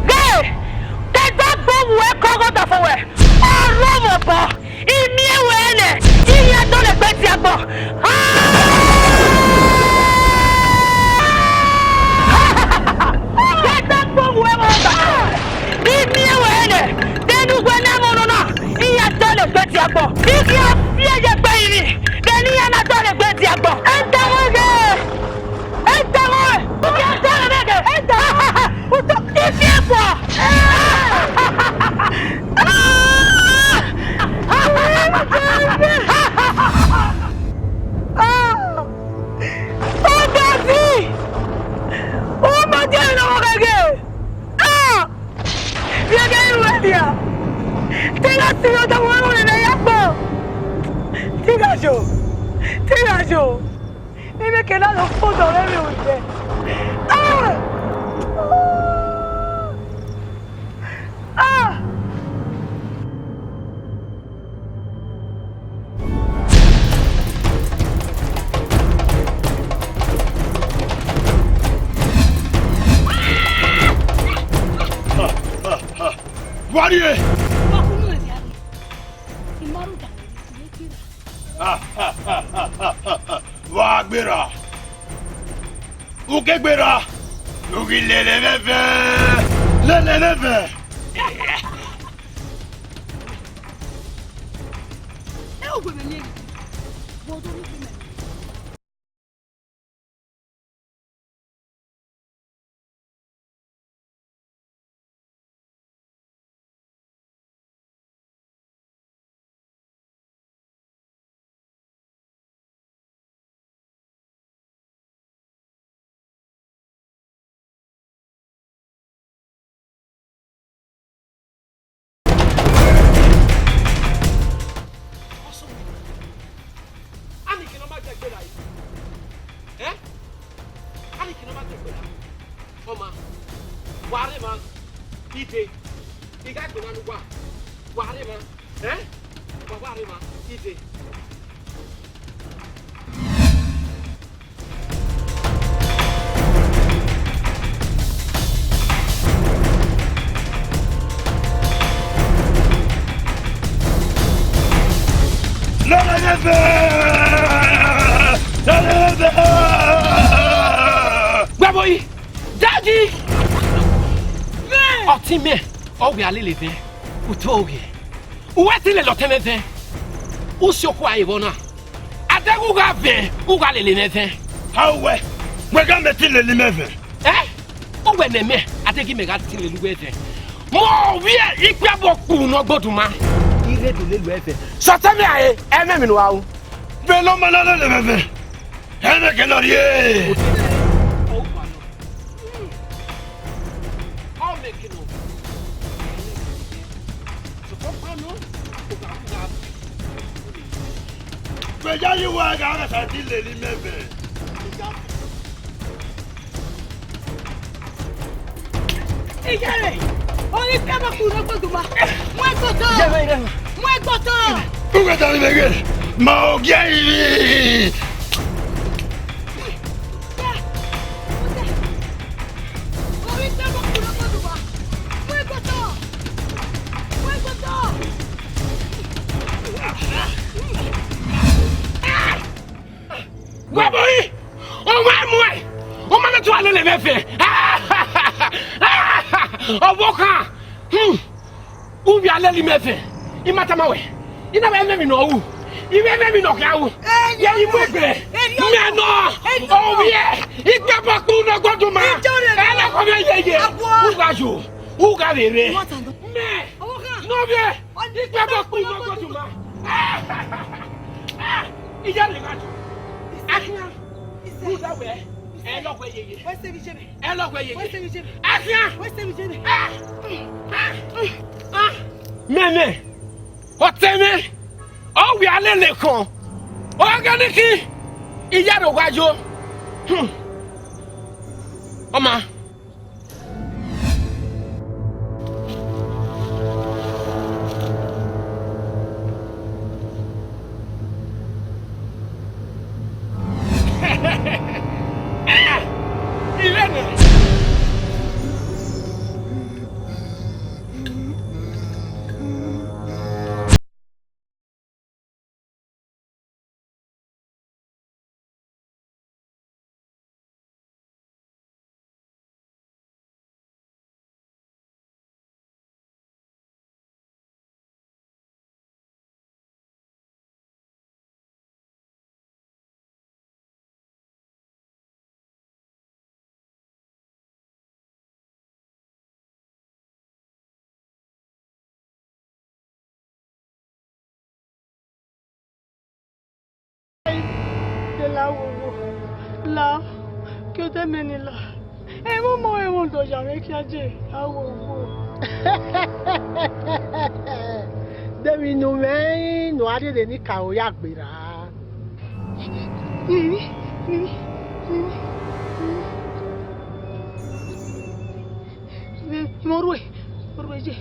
Ghe, te I gba gbe uwu ẹko ọghe ọdafẹn wẹ, ọ rre mwẹ obọ, I miẹn wẹ nẹ, I ya dọlegbe tie agbọn. Te I gba gbe uwu ẹko ọghe ọdafẹn, I miẹn wẹ nẹ, de ne uwẹ na mwẹ ọnọna, I ya dọlegbe tie agbọn. I ghi a fi ẹyẹ gbe ẹrinmwi, de ne I ya na dọlegbe tie agbọn. Ẹdẹ mwẹ ghe. Ẹdẹ mwẹ! Ẹdẹ mwẹ! Ẹdẹ mwẹ! Utọ ifi ẹfua! Ọgazi! Ọmọdé ne ọ ghẹghẹ! Vbe ẹghẹ I ruẹ dia, te I gha sẹ ọdọ mwẹ ọnrẹn ne ya kpọ. Te I gha yo, te I gha yo. Emwi ke na do fo odọ mwẹ vbe odẹ. Ah! Ah! Wa rrie! Wa kunu ẹre a rrie. I ma rhunmwuda ne I gbe ra. Wa gberra. U ke gberra. U ghi lele mwẹ vẹ. Lele mwẹ vẹ. Ẹ o gbe mẹ miẹn ghi. Vbe odọ ni gbe mẹ. Ani kene ọ ma gie ẹgbẹe ra yi? Ẹn? Ani kene ọ ma gie ẹgbẹe ra? Ọma, wa rre emwa, I de. I gha gbinna ne uwa, wa rre emwa, ẹn? Wa, wa rre emwa, I de. Lele mwẹ vẹ! Lele mwẹ vẹ! Wẹ vbo yi? Daddy! Ọtẹn mwẹ, ọ wẹ a lele vẹ, u to ghe. U wẹ te lele ọtẹn mwẹ vẹ, u si okhuo a re vbọ na. Adeghẹ u gha vẹ, u gha lele mwẹ vẹ. A wẹ, wẹ gha mẹ te lele imẹ vẹ. Ẹ? U wẹ ne mẹ, adeghẹ imẹ gha te lele uwẹ vẹ. Mẹ ovbi ikpiabọ kpunu ne ọ gboduma. I rre do lele uwẹ vẹ. Sọtẹ mẹ rae, ẹ mẹ emwi ne u ra ru. Vbene ọ ma na lele mwẹ vẹ, ẹ mẹ kẹ nọ rrie. Ọ mẹ kẹ nọ. Sokpan ọkpa nọ, ọ gha ru gha. Vbe yayi uwa gha gha sa te lele imẹ vẹ. Iyẹrẹ, ọ ghi tẹ ẹmwẹ kuru ne ọ gboduma. Mu ẹgbotọ. Mu ẹgbotọ. U gha danmwehọ, ma ogiẹ ivbi. Ọ ghi tẹ ẹmwẹ kuru ne ọ gboduma. Mu ẹgbotọ. Mu ẹgbotọ. Wẹ vbo yi? Ọmwa muẹn, ọ ma na tu a lele mwẹ vẹ. Ọvbokhan, hmm, u vbe a lele imẹ vẹ. I ma tama wẹ, I na vbe mẹ emwi ne ọ ru, I vbe mẹ emwi ne ọ khian ru. Ye I mu egbe, mẹ nọ, ovbiẹ, ikpiabọ kpunu ne ọ gboduma. Ẹ na kọ mwẹ yeye, u gha yo, u gha vbe rre. Mẹ, ne ovbiẹ, ikpiabọ kpunu ne ọ gboduma. Iye rre gha yo. Akhian. Uda wẹ, ẹ lọ wẹ yeye. Wẹ sẹ vbe iye mwẹ. Ẹ lọ wẹ yeye. Wẹ sẹ vbe iye mwẹ. Akhian. Wẹ sẹ vbe iye mwẹ. Ah, ah, ah, ah. Mẹmẹ, ọtẹn mwẹ, ọ wẹ a lele khọn. Ọ gha ne khin, iye rre gha yo. Hmm. Ọ ma. De la wowo, la, gie odẹ mẹ ni la. Ẹmwẹ ọmọ ẹmwẹ ọdọ ya mwẹ khian je, a wowo. De emwi ne u mwẹ ne u a rhie ne ka aro ya gberra? Mimi, Mimi, Mimi, Mimi. Mẹ orhue, orhue ye.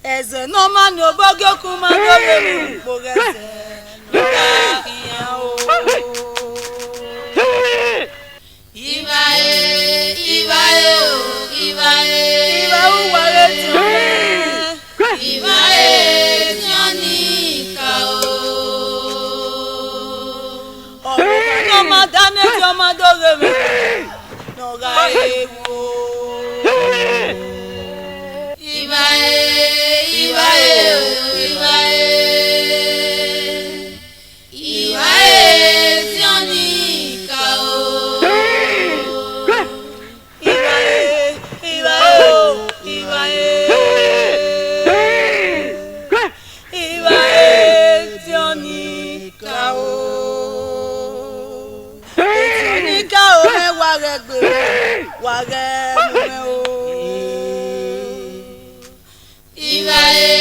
Ẹzẹ ne ọ ma ni obọ gie okun ma do ghe vbe ukpo ghẹ zẹ ne ọ gha khian o. Iba e, iba e o, iba e. Iba uwa ghe tiọn mwẹ. Iba e tiọn ni ka o. Ọvbokhan ne ọ ma da ne tiọn ma do ghe vbe ne ọ gha re wo. Iba e, iba e o, iba e. Iba e tiọn ni ka o. Iba e, iba e o, iba e. Iba e tiọn ni ka o. Tiọn ni ka o, mẹ wa ghẹ gbe, wa ghẹ mu mwẹ o. Iba e,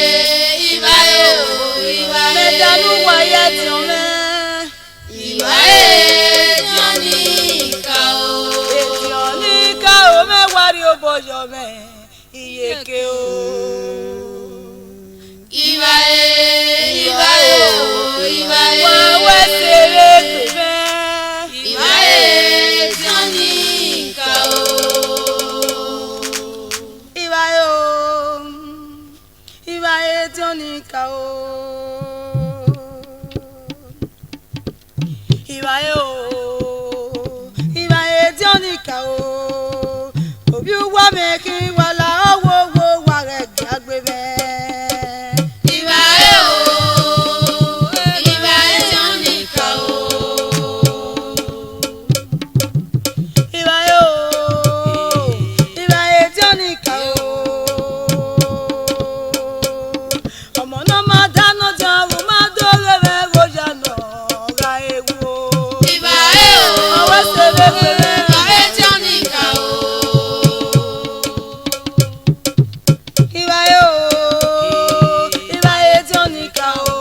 iba e o, iba e. Mẹ danu wa ya tiọn mwẹ. Iba e tiọn ni ka o. Tiọn ni ka o, mẹ wa rhie obọ yọ mwẹ, iyeke o. Iba e, iba e o, iba e. Wa wẹ sẹ vbe egbe mwẹ. Iba e tiọn ni ka o. Iba e o, iba e tiọn ni ka o. Iba e o, iba e tiọn ni ka o. Ovbi uwa mwẹ khin wa la ọwowo wa ghẹ gia gbe mwẹ. Iba e o, iba e tiọn ni ka o. Iba e o, iba e tiọn ni ka o. Ọmọ ne ọ ma da ne ọ dian, ọ ma do ghe vbe ẹghẹ oya ne ọ gha re wo. Iba e o, ọ wẹ sẹ vbe egbe mwẹ. Iba e tiọn ni ka o. Iba e o, iba e tiọn ni ka o.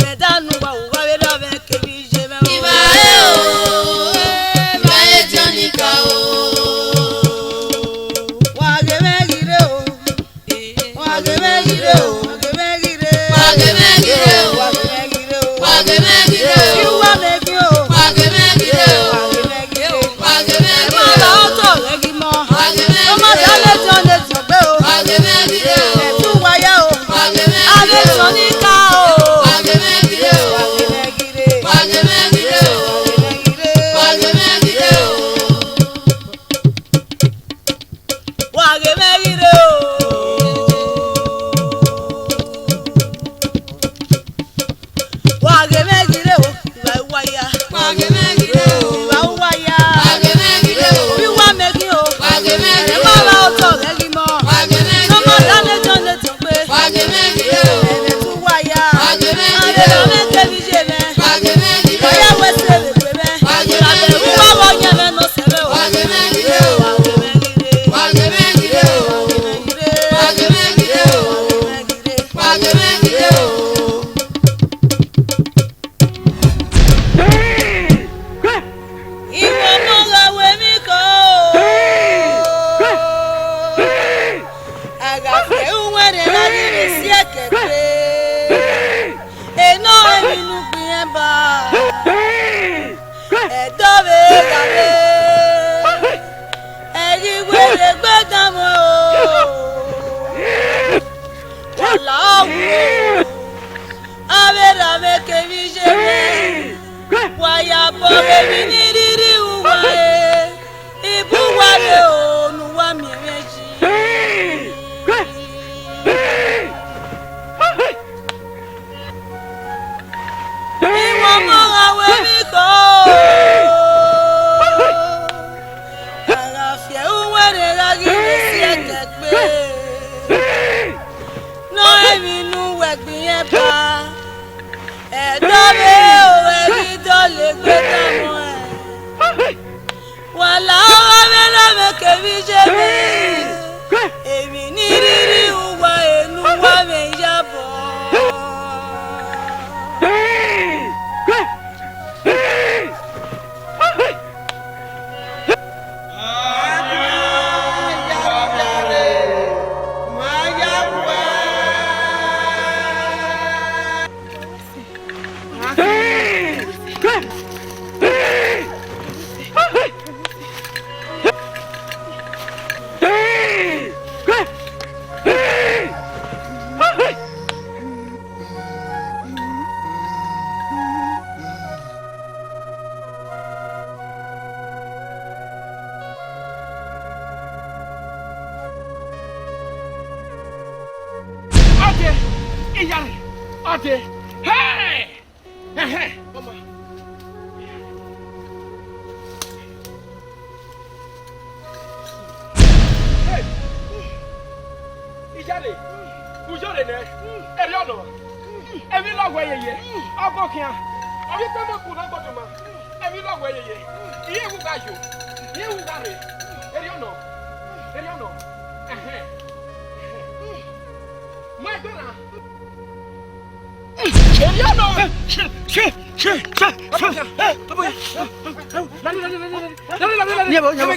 Mẹ danu wa, uwa vbe ra mwẹ kevbe iye mwẹ o. Iba e o, iba e tiọn ni ka o. Wa ghe mwẹ ghi rre o. Wa ghe mwẹ ghi rre o, wa ghe mwẹ ghi rre. Wa ghe mwẹ ghi rre o, wa ghe mwẹ ghi rre o. Wa ghe mwẹ ghi rre o. Wa ghe mwẹ ghi rre o. Wa ghe mwẹ ghi rre o. Wa ghe mwẹ ghi rre o. Wa ghe mwẹ ghi rre o. Ọ ma da ne tiọn ne tiọn gbe o. Wa ghe mwẹ ghi rre o. Ẹtu wa ya o. Wa ghe mwẹ ghi rre o. A ghe tiọn ni ka o. Wa ghe mwẹ ghi rre o. Wa ghe mwẹ ghi rre. Wa ghe mwẹ ghi rre o. Wa ghe mwẹ ghi rre o. Wa ghe mwẹ ghi rre o. Wa ghe mwẹ ghi rre o, iba uwa ya. Wa ghe mwẹ ghi rre o. Iba uwa ya. Wa ghe mwẹ ghi rre o. Ovbi uwa mwẹ khin o. Wa ghe mwẹ ghi rre o. Ẹmwẹ ma vba otọ ghẹ ghi mọ. Wa ghe mwẹ ghi rre o. Nọ ma da ne tiọn ne tiọn gbe. Wa ghe mwẹ ghi rre o. Ẹmwẹ tu uwa ya. Wa ghe mwẹ ghi rre o. Avbe ra mwẹ kevbe iye mwẹ. Wa ghe mwẹ ghi rre o. Ọ ya wẹ sẹ vbe egbe mwẹ. Wa ghe mwẹ ghi rre o. Avbe uwa vbe ọyẹn mwẹ nọ sẹ mwẹ o. Wa ghe mwẹ ghi rre o. Wa ghe mwẹ ghi rre o. Wa ghe mwẹ ghi rre o. Wa ghe mwẹ ghi rre o. Iwẹ ọmọ gha wẹ emwi kọ o. A gha fi ẹre uwẹn rre, a ghi vbe si ẹkẹ kpe. Enọ emwi ne u gbe irẹn ba. Ẹdẹ vbe gha rre, ẹ ghi werriegbe danmwẹ o. Wa la ọghe o, avbe ra mwẹ kevbe iye mwẹ. Wa ya bọ vbe emwi ni rhirhi uwa re, ibu uwa re o, ne uwa miẹn mwẹ yi. Iwẹ ọmọ gha wẹ emwi kọ o. A gha fi ẹre uwẹn rre, a ghi vbe si ẹkẹ kpe. Ne emwi ne uwẹ gbe irẹn ba, ẹdẹ vbe ẹ ghi dọlegbe danmwẹ. Wa la ọghe avbe ra mwẹ kevbe iye mwẹ, emwi ni rhirhi uwa, enu uwa mwẹ ya bọ. Iyare, ọ dee. Hey! Ẹhẹn, ọma. Hey! Iyare, u yọrre nẹ, erriọ nọ. Emwi lọghọ yeye, ọgọ khian. Ọ ghi kpẹ mọ ku ne ọ gbọdọ ma. Emwi lọghọ yeye, iye wu gha yo, iye wu gha rre. Erriọ nọ, erriọ nọ. Ẹhẹn. Ma ẹgbẹe na.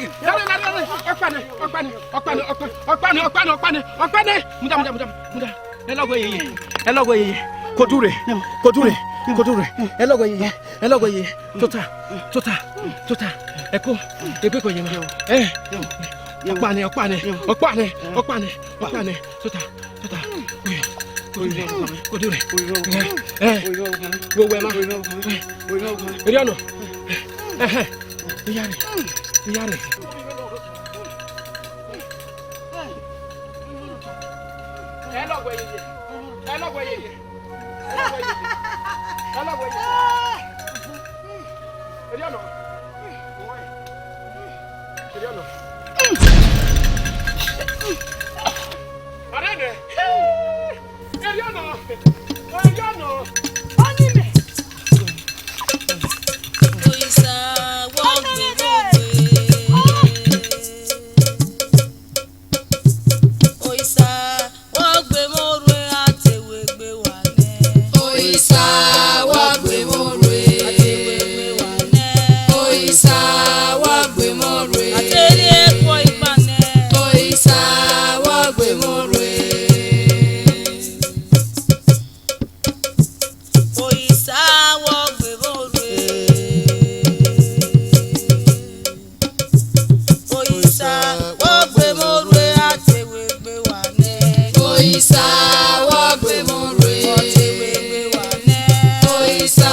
Ọkpa nẹ, ọkpa nẹ, ọkpa nẹ, ọkpa nẹ, ọkpa nẹ, ọkpa nẹ, ọkpa nẹ. Muda, muda, muda, muda. Ẹ lọghọ yeye, ẹ lọghọ yeye. Kodu rre, kodu rre, kodu rre. Ẹ lọghọ yeye, ẹ lọghọ yeye. Tota, tota, tota. Ẹko, egbe kọ yẹ ma. Ẹ. Ọkpa nẹ, ọkpa nẹ, ọkpa nẹ, ọkpa nẹ, ọkpa nẹ. Tota. Tota. Oye. Kodu rre. Kodu rre. Eh. Eh. Wo wẹ ma. Erriọ nọ. Ẹhẹn. Iyare. Iyare. Ẹ lọghọ yeye. Ẹ lọghọ yeye. Ẹ lọghọ yeye. Ẹ lọghọ yeye. Erriọ nọ. Erriọ nọ. Ọrẹ nẹ. Erriọ nọ. Erriọ nọ. Ọni mẹ. Oisa, wọ gbe mo rre. Oisa, wọ gbe mo rre, a te wegbe wa nẹ. Oisa, wọ gbe mo rre. A te wegbe wa nẹ. Oisa, wọ gbe mo rre. A te rhie ẹko igba nẹ. Oisa, wọ gbe mo rre. Oisa, wọ gbe mo rre. Oisa, wọ gbe mo rre, a te wegbe wa nẹ. Oisa, wọ gbe mo rre. Ọ te wegbe wa nẹ. Oisa,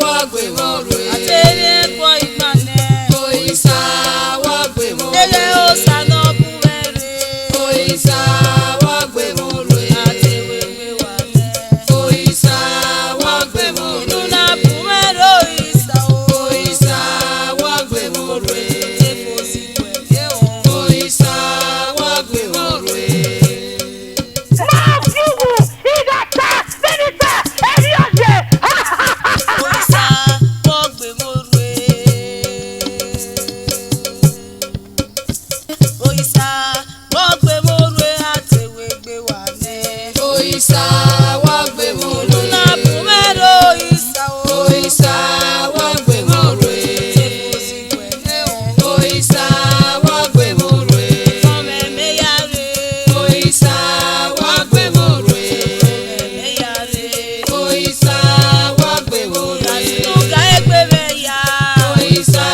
wọ gbe mo rre. A te rhie ẹko igba nẹ. Oisa, wọ gbe mo rre. Ẹghẹ Osa ne ọ bu mwẹ rre. Oisa, wọ gbe mo rre. A te wegbe wa nẹ. Oisa, wọ gbe mo rre. Inu na bu mwẹ rre, Oisa o. Oisa, wọ gbe mo rre. Te fo si wẹ ye o. Oisa, wọ gbe mo rre. Ma fi uwu, I gha ta, vbene I ta, erriọ ye. Oisa, wọ gbe mo rre. Oisa, wọ gbe mo rre, a te wegbe wa nẹ. Oisa, wọ gbe mo rre. Unu na bu mwẹ rre, Oisa o. Oisa, wọ gbe mo rre. Oisa, wọ gbe mo rre. Ọmọ mẹ ya rre. Oisa, wọ gbe mo rre. Ọmọ mẹ ya rre. Oisa, wọ gbe mo rre. Unu ga egbe mwẹ ya. Oisa,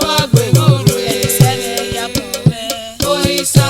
wọ gbe mo rre. Ẹsẹ mwẹ ya kpọ mwẹ. Oisa,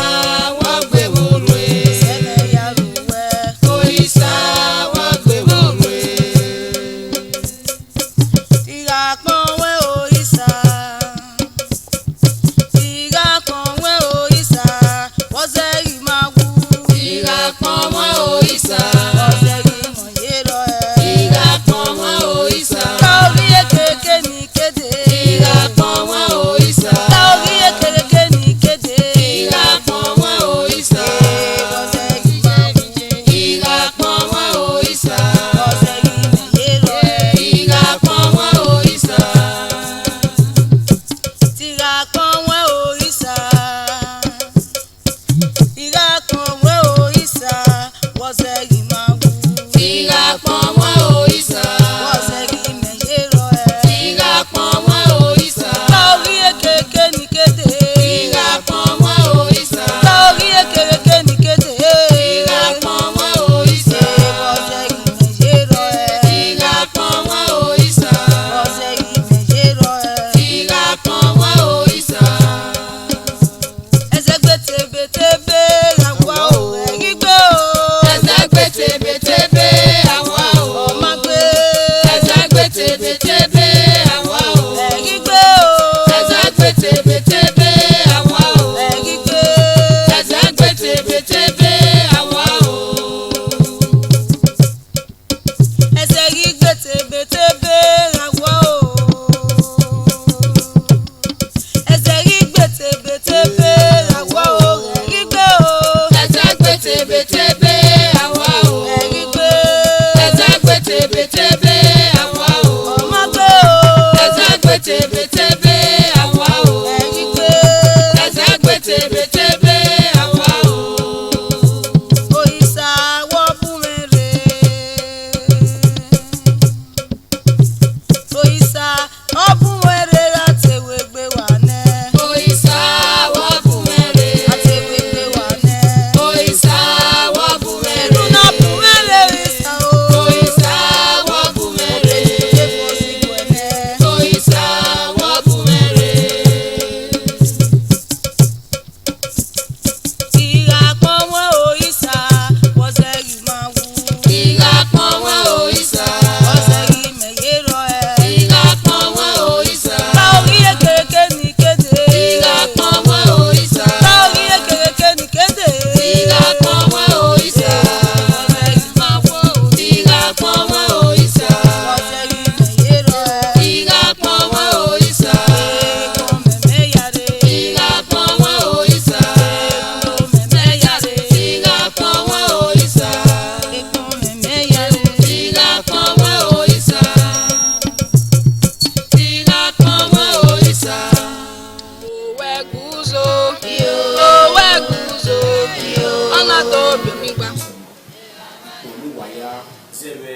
Ya zẹvbe,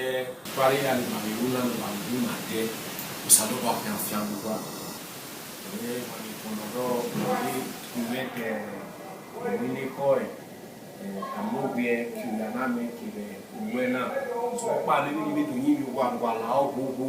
vbe a rre ya ne ima vbe ru na, ne ima vbe ru na dẹ, Osanobua khian fian gbe uwa. Ẹ, ma vbe kpọnmwẹ ọdọ, ma vbe khuẹn ke emwi ne ekhọe, ẹ, Ameowiẹ, Kiolana mẹ kevbe uwẹ na. Sokpan ne emwi ni vbe do yin vbe uwa, ne uwa la ogbogbo.